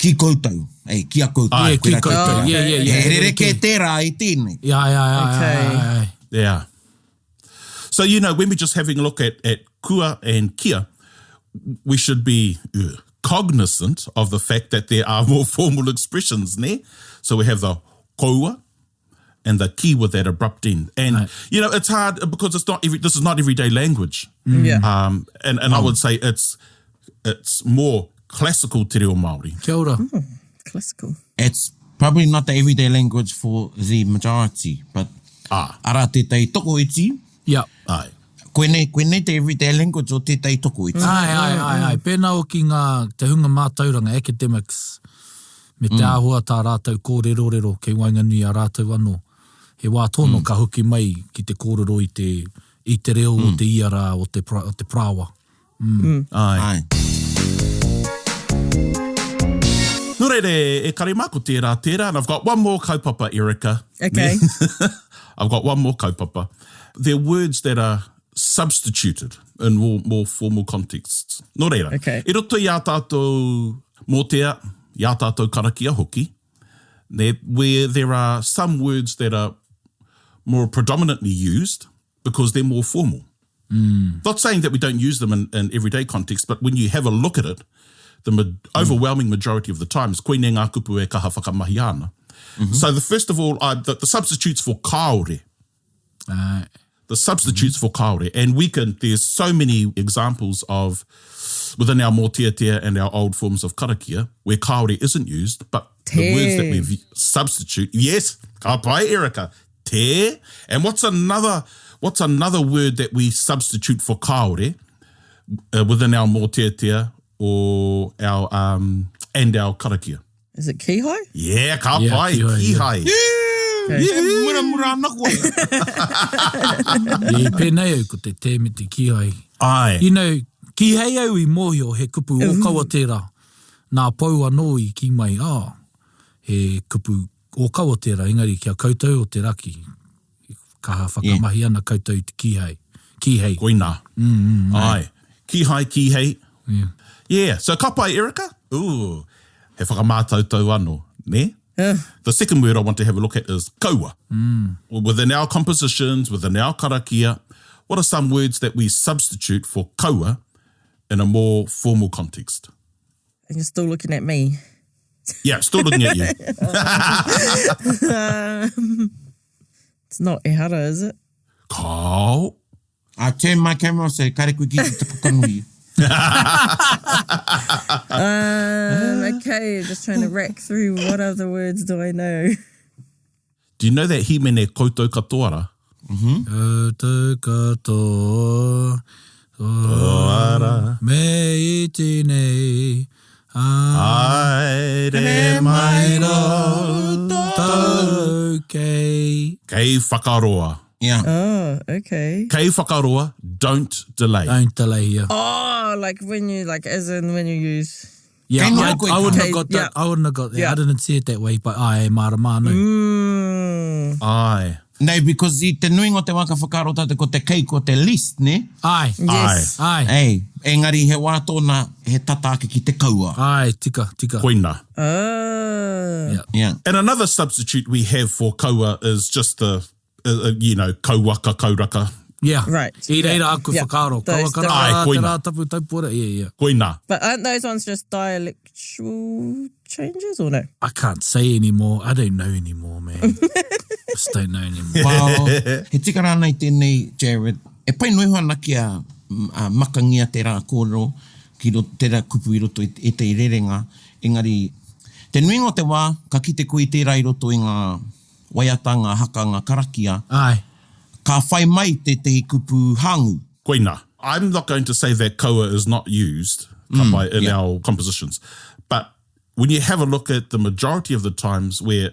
S2: Ki koutou, ei, ki a koutou.
S4: Ai, ki
S2: koirā
S4: koutou,
S2: tērā.
S4: yeah, yeah, yeah.
S2: He rerekē tērā i tēnei.
S4: Yeah, ai, ai, ai,
S3: Okay.
S4: ai, ai, ai.
S5: Yeah. So, you know, when we're just having a look at, at kua and kia, we should be uh, cognizant of the fact that there are more formal expressions, ne? So we have the koua and the ki with that abrupt end. And,
S4: Right.
S5: you know, it's hard because it's not every, this is not everyday language.
S3: Yeah.
S5: Um, and, and I would say it's, it's more classical te reo Māori.
S4: Kia ora.
S3: Classical.
S2: It's probably not the everyday language for the majority, but
S5: Ah.
S2: arā tētahi tokoiti,
S4: Yeah.
S5: Ai.
S2: koinei, koinei te everyday language o tētahi tokoiti.
S4: Ai, ai, ai, ai. Pēnā hoki ngā te hunga mātauranga, academics, me te āhua tā rātou kōrerorero kei waenganui a rātou anō. He wā tōno ka hoki mai ki te kōrero i te, i te reo o te iara o te, pra, o te prawa.
S5: Ai.
S2: Ai.
S5: Nō reira, e kare mā, ko tērā, tērā. And I've got one more kaupapa, Erica.
S3: Okay.
S5: I've got one more kaupapa. They're words that are substituted in more, more formal contexts. Nō reira,
S3: Okay.
S5: i roto i ā tātou mōtea, i ā tātou karakia hoki, ne, where there are some words that are more predominantly used because they're more formal. Not saying that we don't use them in, in everyday context, but when you have a look at it, the ma overwhelming majority of the times, koinei ngā kupu e kaha whakamahi ana. So the first of all, I, the, the substitutes for kāore,
S4: Ai.
S5: The substitutes for kāore. And we can, there's so many examples of within our mōteatea and our old forms of karakia where kāore isn't used, but the words that we've substitute. Yes, ka pai, Erica. Te. And what's another, what's another word that we substitute for kāore uh, within our mōteatea or our, um, and our karakia?
S3: Is it kihai?
S5: Yeah, ka yeah, pai, kihai.
S2: Yeah. E muramura ana koe.
S4: I pēnei au ko te te me te kihai.
S5: Ai.
S4: You know, kihai au i mōhio he kupu ōkawa tērā. Nā Pou anō i kī mai, ah, he kupu ōkawa tērā, engari ki a koutou o te raki, kaha whakamahi ana koutou i te kīhai, kīhei.
S5: Koinā. Āe. Kīhai, kīhei. Yeah. Yeah. So ka pai, Erica? Ooh. He whakamātautau anō, nē? The second word I want to have a look at is kaua. Within our compositions, within our karakia, what are some words that we substitute for kaua in a more formal context?
S3: And you're still looking at me.
S5: Yeah, still looking at you.
S3: um, it's not ehara, is it?
S5: Kao.
S2: I turn my camera so kare koe ki te kanohi.
S3: um, okay, just trying to rack through what other words do I know.
S5: Do you know that himene koutou katoa ra?
S4: Mm-hmm. Koutou katoa. Toara. Me iti nei.
S5: Haere mai
S4: koutou kei.
S5: Kei whakaroa.
S2: Yeah.
S3: Oh, okay.
S5: Kei whakaroa, don't delay.
S4: Don't delay, yeah.
S3: Oh, like when you, like, as in when you use...
S4: Yeah, I, I wouldn't have got that. I wouldn't have got that. Yeah. I didn't see it that way, but ai, mārama anō.
S3: Mm.
S5: Ai.
S2: No, because i te nuinga o te wā ka whakaaro tātou ko te kei, ko te list, ne?
S4: Ai.
S3: Yes.
S4: Ai.
S2: Ei, engari he wā tōna, he tata ake ki te kaua.
S4: Ai, tika, tika.
S5: Koina.
S3: Oh.
S4: Yeah.
S2: Yeah.
S5: And another substitute we have for kaua is just the, uh, you know, kauaka, kauraka.
S4: Yeah.
S3: Right.
S4: I reira
S3: Yeah.
S4: aku
S3: Yeah.
S4: whakaaro.
S3: Those
S4: Kauaka rā,
S5: Ai,
S4: te
S5: koina.
S4: rā tapu taupora. Yeah, yeah.
S5: Koina.
S3: But aren't those ones just dialectual changes or no?
S4: I can't say anymore. I don't know anymore, man. Just don't know anymore.
S2: Well, he tika rānei tēnei, Jared, e pai noa iho ana kia makangia tērā kōrero, ki roto, tērā kupu i roto i ētahi rerenga, engari, te nuinga o te wā, ka kite koe i tērā i roto i ngā waiata, ngā haka, ngā karakia,
S4: Āe.
S2: ka whai mai tētehi kupu hāngū.
S5: Koina. I'm not going to say that koa is not used ka pai, in
S2: yeah.
S5: our compositions, but when you have a look at the majority of the times where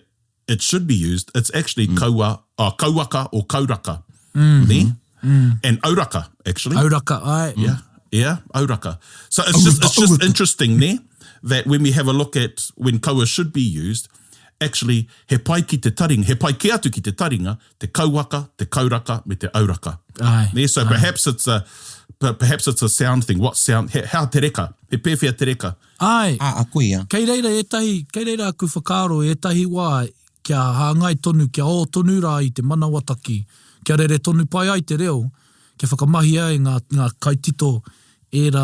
S5: it should be used, it's actually kaua, uh, kauaka or kauraka. Ne? And auraka, actually.
S4: Auraka, āe.
S5: Yeah, yeah, auraka. So it's just it's just interesting there that when we have a look at when kaua should be used, actually he pai ki te taringa, he pai ke atu ki te taringa, te kauaka, te kauraka, me te auraka.
S4: Aye,
S5: Ne? So perhaps it's a perhaps it's a sound thing. What sound? He, how te reka? He pēwhea te reka?
S4: Āe.
S2: Ā, a koia.
S4: Kei reira ētahi, kei reira aku whakaaro ētahi wā kia hāngai tonu, kia ō tonu rā i te manawataki, kia rere tonu pai ai te reo, kia whakamahia ai ngā, ngā kaitito ērā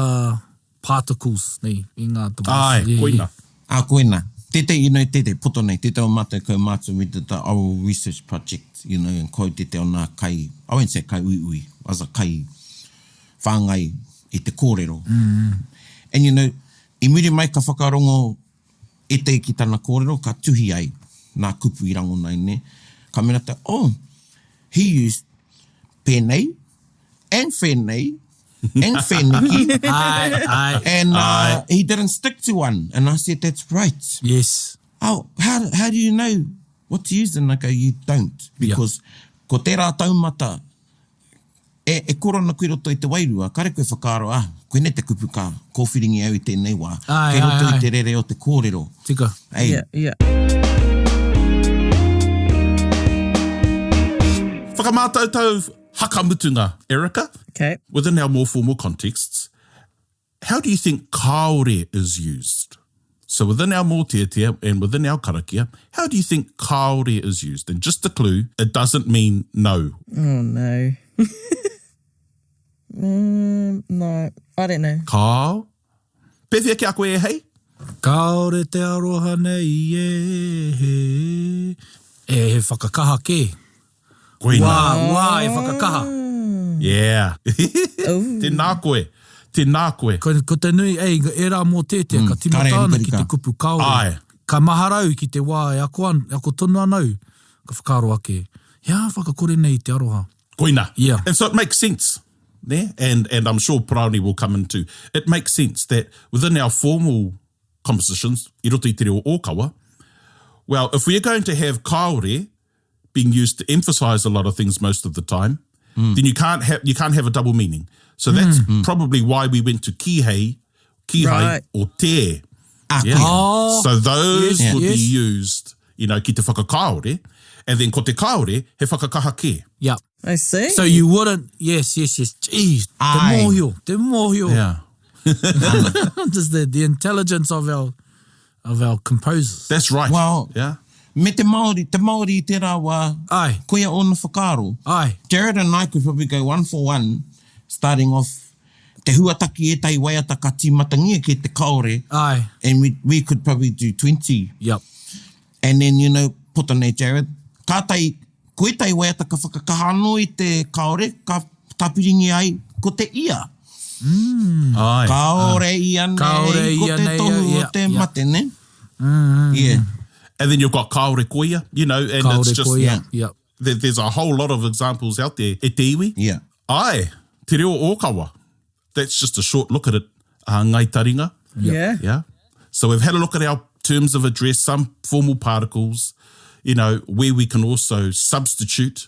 S4: particles nei i ngā devices.
S5: Āe,
S4: Yeah,
S5: koina.
S4: yeah.
S2: Ā, koina. Tētehi, you know, tētehi, poto nei, tētehi o mātou kaumātua, we did the oral research project, you know, and ko tētehi o nā kai, I won't say kai uiui, was a kai whāngai i te kōrero. And you know, i muri mai ka whakarongo ētehi ki tana kōrero, ka tuhi ai nā kupu i rangona ai, nē. Ka mea rātou, oh, he used pēnei, and whēnei, and whēneki,
S4: Aye, aye.
S2: and uh, he didn't stick to one. And I said, that's right.
S4: Yes.
S2: Oh, how, how do you know what to use? And I go, you don't. Because ko tērā taumata, e, e koro ana koe i roto i te wairua, kare koe whakaaro, ah, koinei te kupu ka kōwhiringi au i tēnei wā.
S4: Aye,
S2: Kei roto
S4: aye,
S2: i
S4: aye.
S2: te rere o te kōrero.
S4: Tika.
S2: Ei,
S3: Yeah, yeah.
S5: Whakamātautau hakamutunga, Erica.
S3: Okay.
S5: Within our more formal contexts, how do you think kāore is used? So within our mōteatea and within our karakia, how do you think kāore is used? And just a clue, it doesn't mean no.
S3: Oh no. um, no, I don't know.
S5: Kao. Pēwhea ki a koe e hei?
S4: Kāore te aroha nei e he. E he whakakaha kē.
S5: Koina.
S4: Wā, wā e whakakaha.
S5: Yeah. Tēnā koe. Tēnā koe.
S4: Ko, ko te nui, ei, ērā mōteatea ka tīmata
S2: kare
S4: ana ki te
S2: rikarika.
S4: kupu kāore.
S5: Āe.
S4: Ka mahara au ki te wā e ako an, e ako tonu ana au, ka whakaaro ake, he aha whakakore nei i te aroha?
S5: Koina.
S4: Yeah.
S5: And so it makes sense. Ne? And, and I'm sure Paraone will come into. It makes sense that within our formal compositions, i roto i te reo ōkawa, well, if we are going to have kāore being used to emphasize a lot of things most of the time, then you can't have you can't have a double meaning. So that's probably why we went to kihei, kihai
S3: Right.
S5: or te.
S2: Ah,
S5: Yeah.
S2: koia.
S4: Oh,
S5: So those
S4: yes,
S5: would
S4: yes.
S5: be used, you know, ki te whakakaore, and then ko te kaore, he whakakaha kē.
S4: Yeah.
S3: I see.
S4: So you wouldn't, yes, yes, yes. Jeez, te
S2: Aye.
S4: mōhio, te mōhio.
S5: Yeah.
S4: Just the, the intelligence of our, of our composers.
S5: That's right.
S2: Well,
S5: yeah.
S2: Me te Māori, te Māori i tērā wā,
S4: Ai.
S2: koia ōna whakaaro.
S4: Ai.
S2: Jared and I could probably go one for one, starting off te huataki ētahi waiata ka tīmatangia ki te kaore,
S4: Ai.
S2: and we, we could probably do 20.
S4: Yep.
S2: And then, you know, puta nei Jared, kātahi, ko ētahi waiata ka whakakaha anō i te kaore, ka tāpiringia ai ko te ia.
S5: Ai.
S2: Kaore ia nei,
S4: Kaore
S2: ko
S4: ia
S2: te
S4: nei,
S2: tohu
S4: yeah,
S2: o te
S4: yeah.
S2: mate, ne? Yeah.
S5: And then you've got kaore koia, you know, and
S4: Kaore
S5: it's just,
S4: koia.
S2: yeah.
S4: Yep.
S5: there, there's a whole lot of examples out there. E te iwi.
S2: Yeah.
S5: Ai, te reo ōkawa. That's just a short look at it, uh, Ngai Taringa.
S3: Yeah.
S5: Yeah. So we've had a look at our terms of address, some formal particles, you know, where we can also substitute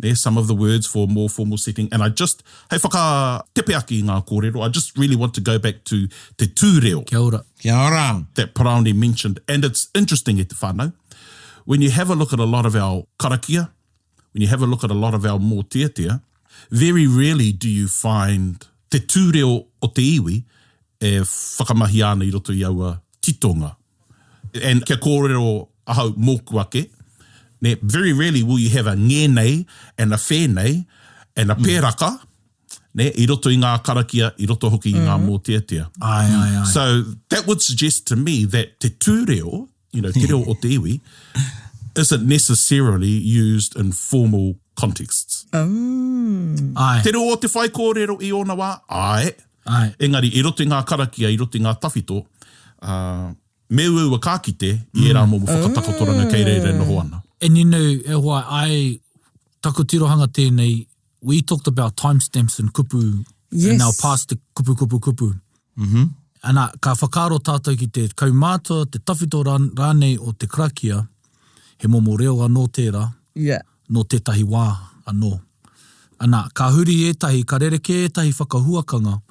S5: there some of the words for a more formal setting. And I just, hei whaka tepeaki i ngā kōrero, I just really want to go back to te tūreo
S4: Kia ora.
S2: Kia ora.
S5: that Paraone mentioned. And it's interesting e te whānau, when you have a look at a lot of our karakia, when you have a look at a lot of our mōteatea, very rarely do you find te tūreo o te iwi e whakamahia ana i roto i aua titonga. And kia kōrero ahau mōku ake, ne, very rarely will you have a ngēnei and a whēnei and a pēraka ne, i roto i ngā karakia, i roto hoki i ngā mōteatea.
S4: Ai, ai, ai.
S5: So that would suggest to me that te tūreo, you know, te reo o te iwi, isn't necessarily used in formal contexts.
S4: Ai.
S5: Te reo o te whaikōrero i ōna wā, ai.
S4: Ai.
S5: Engari, i roto i ngā karakia, i roto i ngā tawhito, uh, me uaua ka kite i ērā momo whakatakotoranga kei reira e noho ana.
S4: And you know, e hoa, I, taku tirohanga tēnei, we talked about timestamps and kupu
S3: Yes.
S4: in our past kupu, kupu, kupu. Mm -hmm. Ana, ka whakaaro tātou ki te kaumātua, te tawhito rā, rānei o te karakia, he momo reo anō tērā,
S3: Yeah.
S4: nō tētahi wā anō. Ana, ka huri ētahi, ka rerekē ētahi whakahuakanga,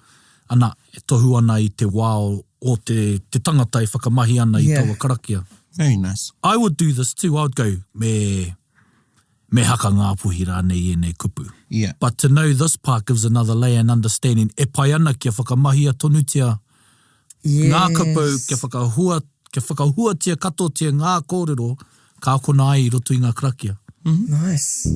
S4: ana, e tohu ana i te wā o, o te, te tangata e whakamahi ana i
S3: Yeah.
S4: taua karakia.
S2: Very nice.
S4: I would do this too. I would go, me, me haka Ngāpuhi rānei ēnei kupu.
S2: Yeah.
S4: But to know this part gives another layer and understanding. E pai ana kia whakamahia tonutia
S3: Yes.
S4: ngā kupu, kia whakahua, kia whakahuatia katoatia ngā kōrero ka akona ai i roto i ngā karakia.
S3: Nice.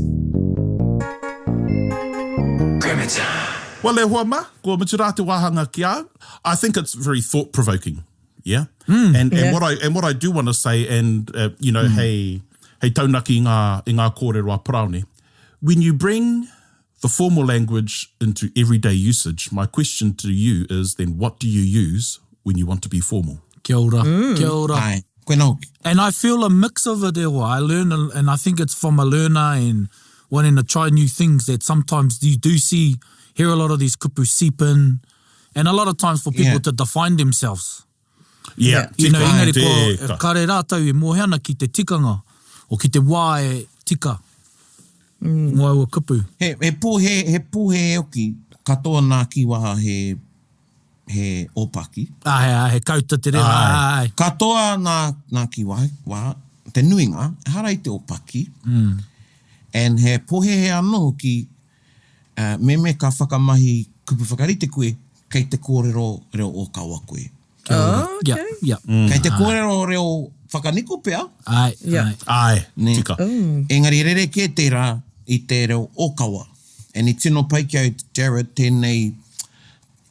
S5: Well, e hoa mā, kua mutu rā te wāhanga ki au. I think it's very thought-provoking, yeah? And, and,
S3: Yeah.
S5: what I, and what I do want to say, and, uh, you know, hei, hei taunaki i ngā, i ngā kōrero a Paraone, when you bring the formal language into everyday usage, my question to you is then what do you use when you want to be formal?
S4: Kia ora, kia ora.
S2: Ai. Koe hoki.
S4: And I feel a mix of it, e hoa. I learn, and I think it's from a learner and wanting to try new things that sometimes you do see, hear a lot of these kupu seep in, and a lot of times for people
S2: Yeah.
S4: to define themselves.
S5: Yeah,
S4: You know,
S5: tika,
S4: engari ko,
S5: tika.
S4: kare rātou e mohe ana ki te tikanga, o ki te wā e tika, mm. mō aua kupu.
S2: He, he pōhe, he pōhe hoki, katoa nā kīwaha he, he ōpaki.
S4: Ai, ai, he kauta te reo, ai. ai.
S2: Katoa nā, nā kīwaha, wā, te nuinga, ehara i te ōpaki. Mm. And he pōhehe anō hoki, uh, meme ka whakamahi kupu whakarite koe, kei te kōrero reo ōkawa koe.
S3: Oh, okay.
S4: Yeah, yeah.
S2: Mm. Kei te kōrero reo whakaniko pea,
S4: Ai,
S3: Yeah.
S4: ai.
S5: Ai,
S2: Ne.
S5: tika.
S2: Engari rere kē tērā i te reo ōkawa. And i tino pai ki au, Jared, tēnei,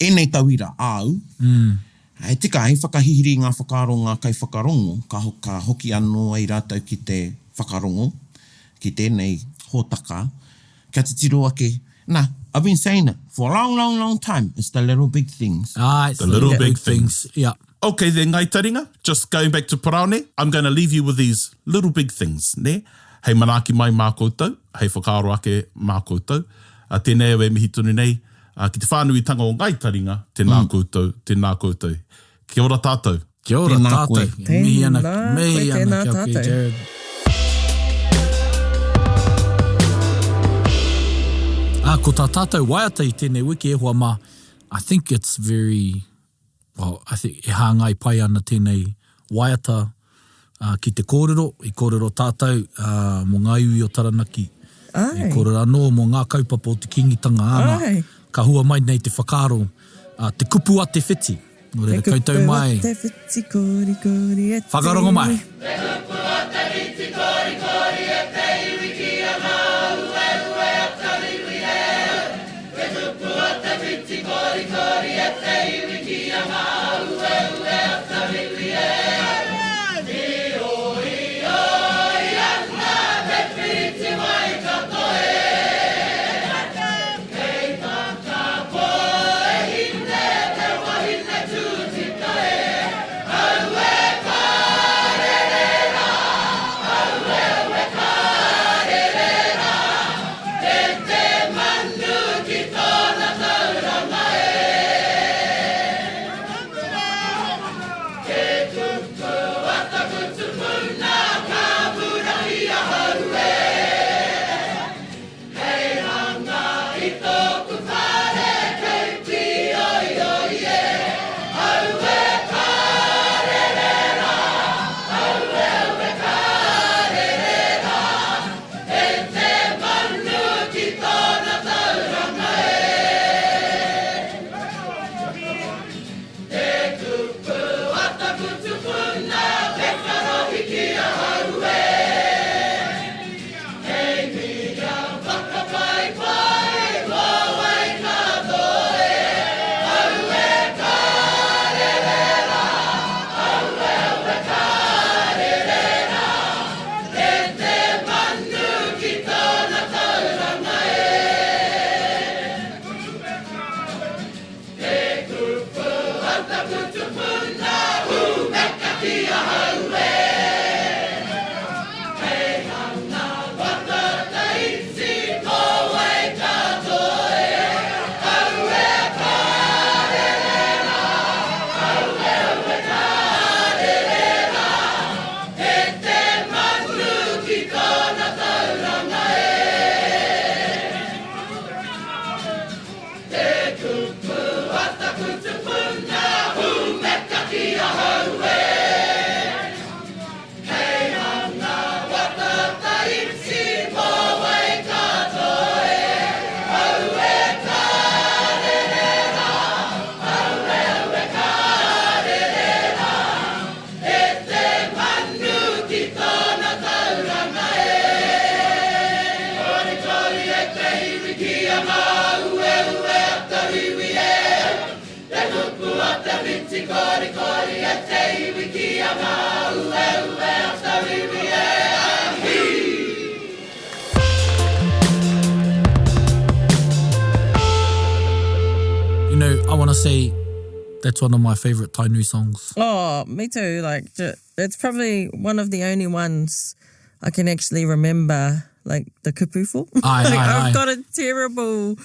S2: ēnei tauira āu, mm. Hei tika, hei whakahihiri i ngā whakaaro ngā kaiwhakarongo, ka, ho, ka hoki anō ai rātou ki te whakarongo, ki tēnei hōtaka, kia titiro ake, nā, I've been saying it for a long, long, long time. It's the little big things.
S4: Ah, it's
S5: The little big things.
S4: Yeah.
S5: Okay then, Ngai Taringa, just going back to Paraone, I'm going to leave you with these little big things, ne? Hei manaaki mai mā koutou, hei whakaaro ake mā koutou. Uh, tēnei au e mihi tonu nei, uh, ki te whānuitanga o Ngai Taringa, tēnā mm. koutou, tēnā koutou. Kia ora tātou.
S4: Kia ora
S2: Tēnā
S4: tātou.
S2: koe.
S4: Mihi ana,
S3: Tēnā koe,
S4: mihi ana
S3: tēnā
S4: kia koe,
S3: tātou.
S4: Jared. Ah, ko tā tātou waiata i tēnei wiki e hoa mā, I think it's very, well, I think e hāngai pai ana tēnei waiata uh, ki te kōrero, i kōrero tātou uh, mō ngā iwi o Taranaki,
S3: Ai.
S4: i kōrero anō mō ngā kaupapa o te Kīngitanga āna,
S3: Ai.
S4: ka hua mai nei te whakaaro, uh, te kupu a te whiti. Nō reira, koutou mai.
S3: Te whiti kori kori e te
S4: Whakarongo mai. You know, I want to say that's one of my favourite Tainui songs.
S3: Oh, me too. Like, it's probably one of the only ones I can actually remember, like, the kupu for.
S4: Aye,
S3: like,
S4: aye,
S3: I've
S4: aye.
S3: got a terrible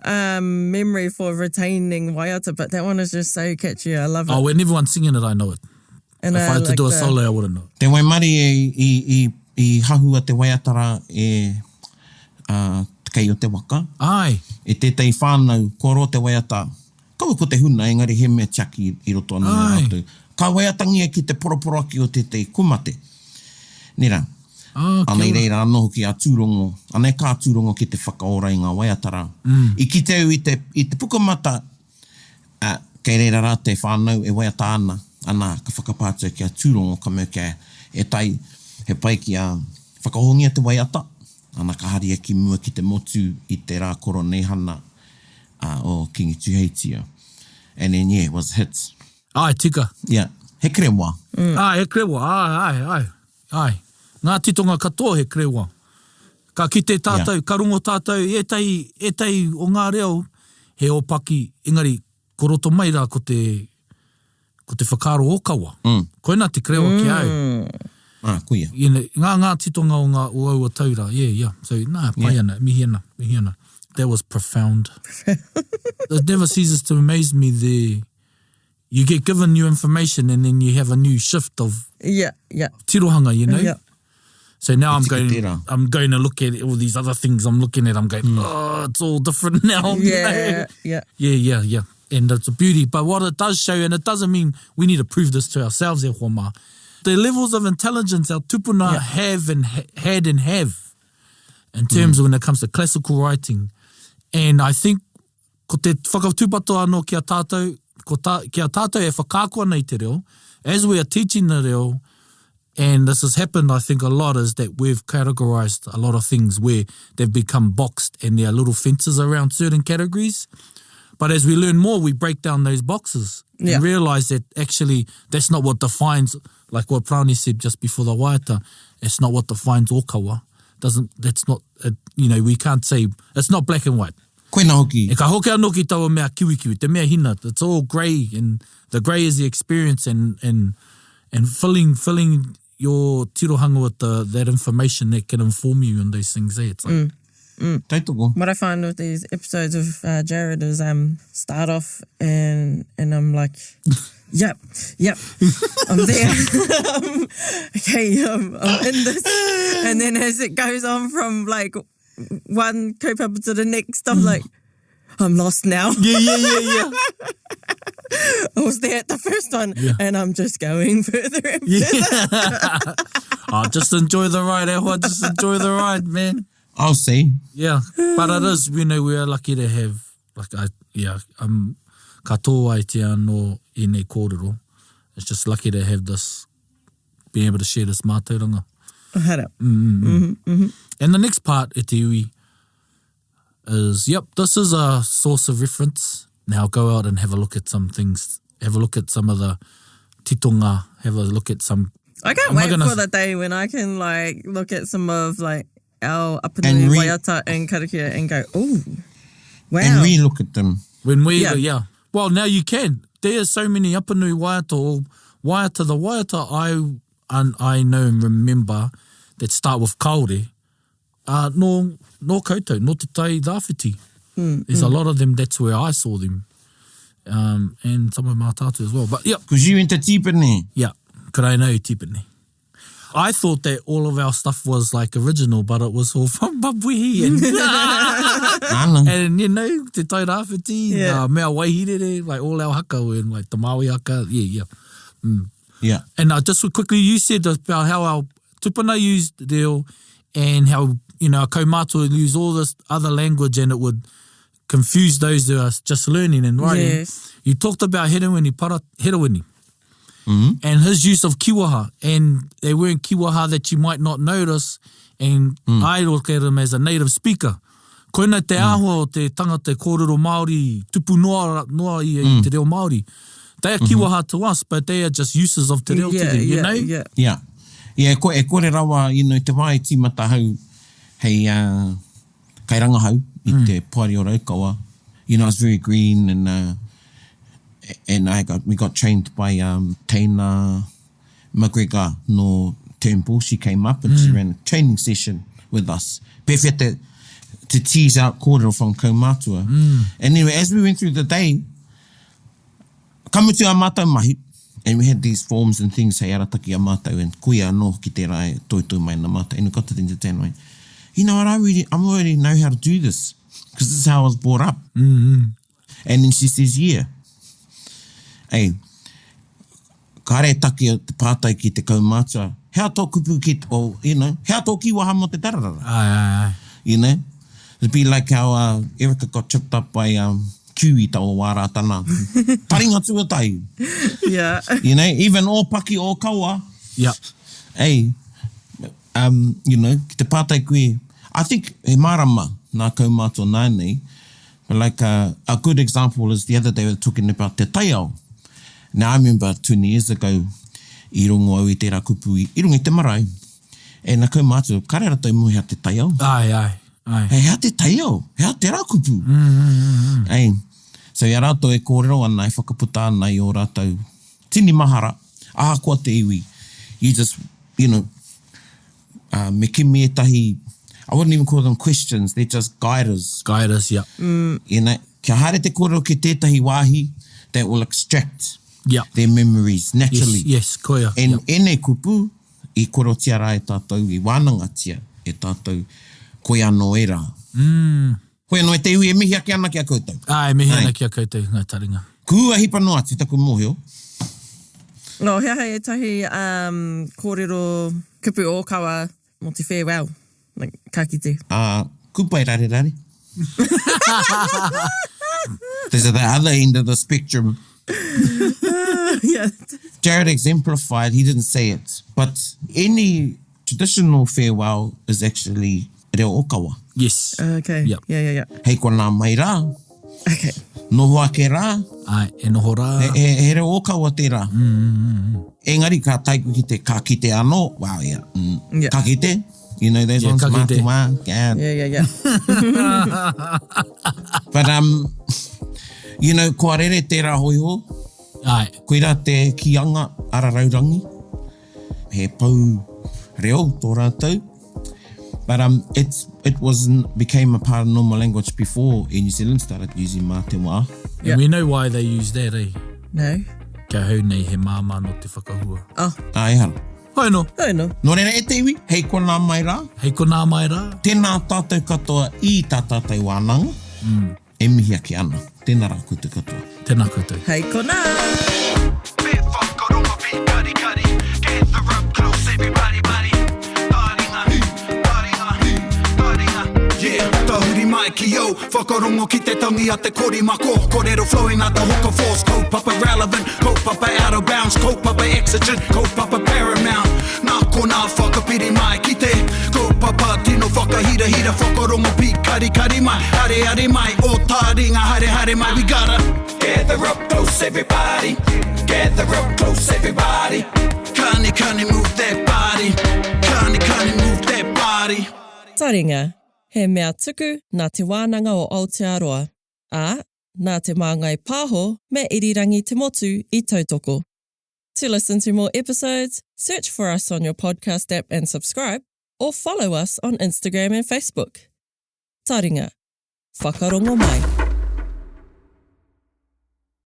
S3: um, memory for retaining waiata, but that one is just so catchy. I love it.
S4: Oh, when everyone's singing it, I know it.
S3: and
S4: If I had to
S3: like
S4: do a
S3: the-
S4: solo, I wouldn't know. it.
S2: Te waimari e, i, i, i hahua te waiatara e uh, te kei o te waka.
S4: Ai,
S2: E tētahi whānau, kua roa te waiata. Kaua ko te huna, engari he mea tiaki i roto anō i a
S4: Ai.
S2: rātou. Ka waiatangia ki te poroporoaki o tētahi kumate. Nē rā.
S4: ah, kia
S2: Anei
S4: ora.
S2: reira anō hoki a Tūrongo, anei kā Tūrongo ki te whakaora i ngā waiata rā. Mm. I kite au i te, i te pukamata, uh, kei reira rā te whānau e waiata ana, ana ka whakapā atu ki a Tūrongo, ka mea kia e tai, he pai ki a whakahoungia te waiata, ana ka haria ki mua ki te motu i te rā koroneihana uh, o Kingi Tuheitia. And then, yeah, it was hits.
S4: Ai, tika.
S2: Yeah, he krewa.
S4: Mm. Ai, he krewa, ai, ai, ai. Ai. Ngā titonga katoa he krewa. Ka kite tātou, ka rongo tātou i ētahi, ētahi o ngā reo he ōpaki, engari ko roto mai rā ko te, ko te whakaaro ōkawa. Mm. Koina te krewa ki a au. Mm.
S2: Ah, koia.
S4: You know, ngā, ngā titonga o ngā, o aua tau rā. Yeah, yeah. So, nā, pai yeah. ana, mihi ana, mihi ana. That was profound. It never ceases to amaze me the, you get given new information and then you have a new shift of
S3: yeah, yeah.
S4: tirohanga, you know?
S3: Yeah.
S4: So now I'm going, I'm going to look at all these other things I'm looking at. I'm going, mm. oh, it's all different now.
S3: Yeah, you know? yeah.
S4: Yeah, yeah, yeah. And it's a beauty. But what it does show, and it doesn't mean we need to prove this to ourselves, e hoa the levels of intelligence our tupuna yeah. have and ha had and have in terms mm. of when it comes to classical writing. And I think ko te whakatūpato anō ki a tātou, ko tā, ki a tātou e whakaako ana i te reo, as we are teaching the reo, and this has happened I think a lot, is that we've categorised a lot of things where they've become boxed and there are little fences around certain categories. But as we learn more, we break down those boxes yeah. and realise that actually that's not what defines, like what Prani said just before the waiata, it's not what defines ōkawa. Doesn't, that's not, it, you know, we can't say, it's not black and white.
S2: Koina hoki.
S4: E ka hoki anō ki taua mea kiwikiwi, te mea hina, it's all grey and the grey is the experience and, and, and filling, filling your tirohanga with the, that information that can inform you on those things eh? It's like,
S3: mm. Mm.
S2: Tautoko.
S3: What I find with these episodes of uh, Jared is um start off and and I'm like, yep, yep, I'm there. um, okay, um, I'm in this. And then as it goes on from like one kaupapa to the next, I'm like, I'm lost now.
S4: Yeah, yeah, yeah, yeah.
S3: I was there at the first one
S4: yeah.
S3: and I'm just going further and further.
S4: Yeah. oh, just enjoy the ride, eh? Just enjoy the ride, man.
S2: I'll see.
S4: Yeah, but it is, you know, we are lucky to have, like, I, yeah, um, ka tō ai te anō ēnei kōrero. It's just lucky to have this, being able to share this mātauranga.
S3: Hara.
S4: Mm, mm, mm. Mm -hmm, mm -hmm. And the next part, e te iwi, is, yep, this is a source of reference. Now go out and have a look at some things. Have a look at some of the titonga. Have a look at some...
S3: I can't wait gonna... for the day when I can like look at some of like our Apanui re- waiata and karakia and go, oh, wow.
S2: And re-look at them.
S4: When we, yeah. yeah. Well, now you can. There are so many Apanui waiata or waiata, the waiata I, and I know and remember that start with kaore, uh, no, no koutou, no te tai rāwhiti.
S3: Mm,
S4: There's
S3: mm.
S4: a lot of them, that's where I saw them. Um, and some of Mātātu as well. But yeah.
S2: Because you went to Tipene.
S4: Yeah, because I know Tipene. I thought that all of our stuff was like original, but it was all from Babuihi and, and you know, Te Tai Rāwhiti,
S3: yeah.
S4: uh, Mea Waihirere, like all our haka were in like the Maui haka, yeah, yeah. Mm.
S2: Yeah.
S4: And uh, just quickly, you said about how our tupuna used reo and how, you know, our kaumātua used all this other language and it would confuse those who are just learning and writing.
S3: Yes.
S4: You talked about Herewini, Para, Herewini.
S2: Mm-hmm.
S4: And his use of kiwaha, and they weren't kiwaha that you might not notice, and
S2: mm.
S4: I look at him as a native speaker. Koina te mm. āhua o te tangata kōrero Māori, tupu noa, noa i, mm. i te reo Māori. They are mm -hmm. kiwaha to us, but they are just uses of te reo
S3: yeah,
S4: to them, you
S3: yeah,
S4: know?
S3: Yeah,
S2: yeah. Yeah, ko, e kore rawa, you know, te wā i tīmata hau hei uh, kairangahau i mm. te Poari o Raukawa. You know, I was very green and uh, and I got, we got trained by um, Teina McGregor no Turnbull. She came up and mm. she ran a training session with us. Pēwhea te, to tease out kōrero from kaumātua.
S4: Mm.
S2: And anyway, as we went through the day, ka mutu a mātou mahi, and we had these forms and things hei arataki a mātou, and koia anō hoki tērā e toitoi mai ana mātou. And we got to the end of the day and went, you know what, I really, I'm already know how to do this, because this is how I was brought up.
S4: Mm -hmm.
S2: And then she says, yeah. Ei, kāre e taki o te pātai ki te kaumātua, hea tō kupu ki, or, you know, hea tō kīwaha mō te tararara?
S4: Ai, ai, ai.
S2: You know? It'd be like how uh, Erica got tripped up by um, Q i taua wā rā tana taringa tuatahi.
S3: Yeah.
S2: You know, even ōpaki, ōkawa.
S4: Yeah.
S2: Ei, um, you know, ki te pātai koe, I think he mārama nā kaumātua nāianei, but like a, a good example is the other day we were talking about te taiao. Now I remember 20 years ago, i rongo au i tērā kupu i, i runga i te marae. E na kaumātua, kare ratou i moe hea te taiao.
S4: Ae, ae, ae.
S2: He hea te taiao? He aha tērā kupu? Mm, mm, mm, mm. Ei, so i a rātou e kōrero ana, e whakaputa ana i ō rātou tini mahara, ahakoa te iwi, you just, you know, uh, me kimi ētahi, I wouldn't even call them questions, they're just guiders.
S4: Guiders, yeah.
S2: Mm. You know, kia haere te kōrero ki tētahi wāhi that will extract
S4: yeah.
S2: their memories naturally.
S4: Yes, yes, koia.
S2: And
S4: yeah.
S2: ēnei kupu, i korotia rā e tātou, i wānangatia e tātou, koia anō ērā.
S4: Mm.
S2: Hoi anō e te iwi e mihi ake ana ki a koutou.
S4: Ā, e mihi ana ki a koutou, ngā taringa.
S2: Kua hipa noa atu taku mōhio.
S3: Nō, he aha ētahi um, kōrero kupu ōkawa mō te farewell? Like, ka kite.
S2: Ā, kupai rarerare. This is the other end of the spectrum.
S3: yeah.
S2: Jared exemplified, he didn't say it, but any traditional farewell is actually reo okawa.
S4: Yes.
S3: Okay.
S4: Yep.
S3: Yeah, yeah, yeah.
S2: Hei konā mai rā.
S3: Okay.
S2: Noho ake rā.
S4: Ai, e noho rā.
S2: He, he, he reo ōkawa tērā. Mm, mm, mm. Engari ka tae koe ki te ka kite anō, wow, yeah. Mm.
S3: Yeah.
S2: Ka kite, you know those
S4: Yeah,
S2: ones,
S4: ka
S2: mā
S4: kite.
S2: te wā, yeah.
S3: Yeah, yeah, yeah.
S2: But, um, you know, kua rere tērā hoiho.
S4: Ai.
S2: Koirā te kīanga ara raurangi. He pou reo tō rātou. But um, it's, it was, became a part of normal language before Air New Zealand started using mā te wā.
S4: Yeah. And we know why they use that, eh?
S3: No.
S4: Kia hau nei he māmā no te whakahua.
S3: Oh.
S2: Ah, ehara.
S4: Hoi no.
S3: Hoi no.
S2: Nō reira e te iwi, hei konā mai rā.
S4: Hei konā mai rā.
S2: Tēnā tātou katoa i tā tātou wānanga. Mm. E mihi ake ana. Tēnā rā koutou katoa.
S4: Tēnā koutou.
S3: Hei konā!
S1: Tahuri mai ki au, whakarongo ki te tangi a te korimako Korero flowing like the hook of force Kaupapa relevant, kaupapa out of bounds Kaupapa exigent, kaupapa paramount Nā konā whakapiri mai ki te kaupapa tino whakahirahira Whakarongo pīkarikari mai, areare mai Ō tāringa haere haere mai We gotta gather up close everybody Gather up close everybody Kani kani move that body Kani kani move that body
S3: Taringa, he mea tuku nā Te Wānanga o Aotearoa, ā, nā Te Māngai Pāho me Irirangi Te Motu i tautoko. To listen to more episodes, search for us on your podcast app and subscribe, or follow us on Instagram and Facebook. Taringa. Whakarongo mai.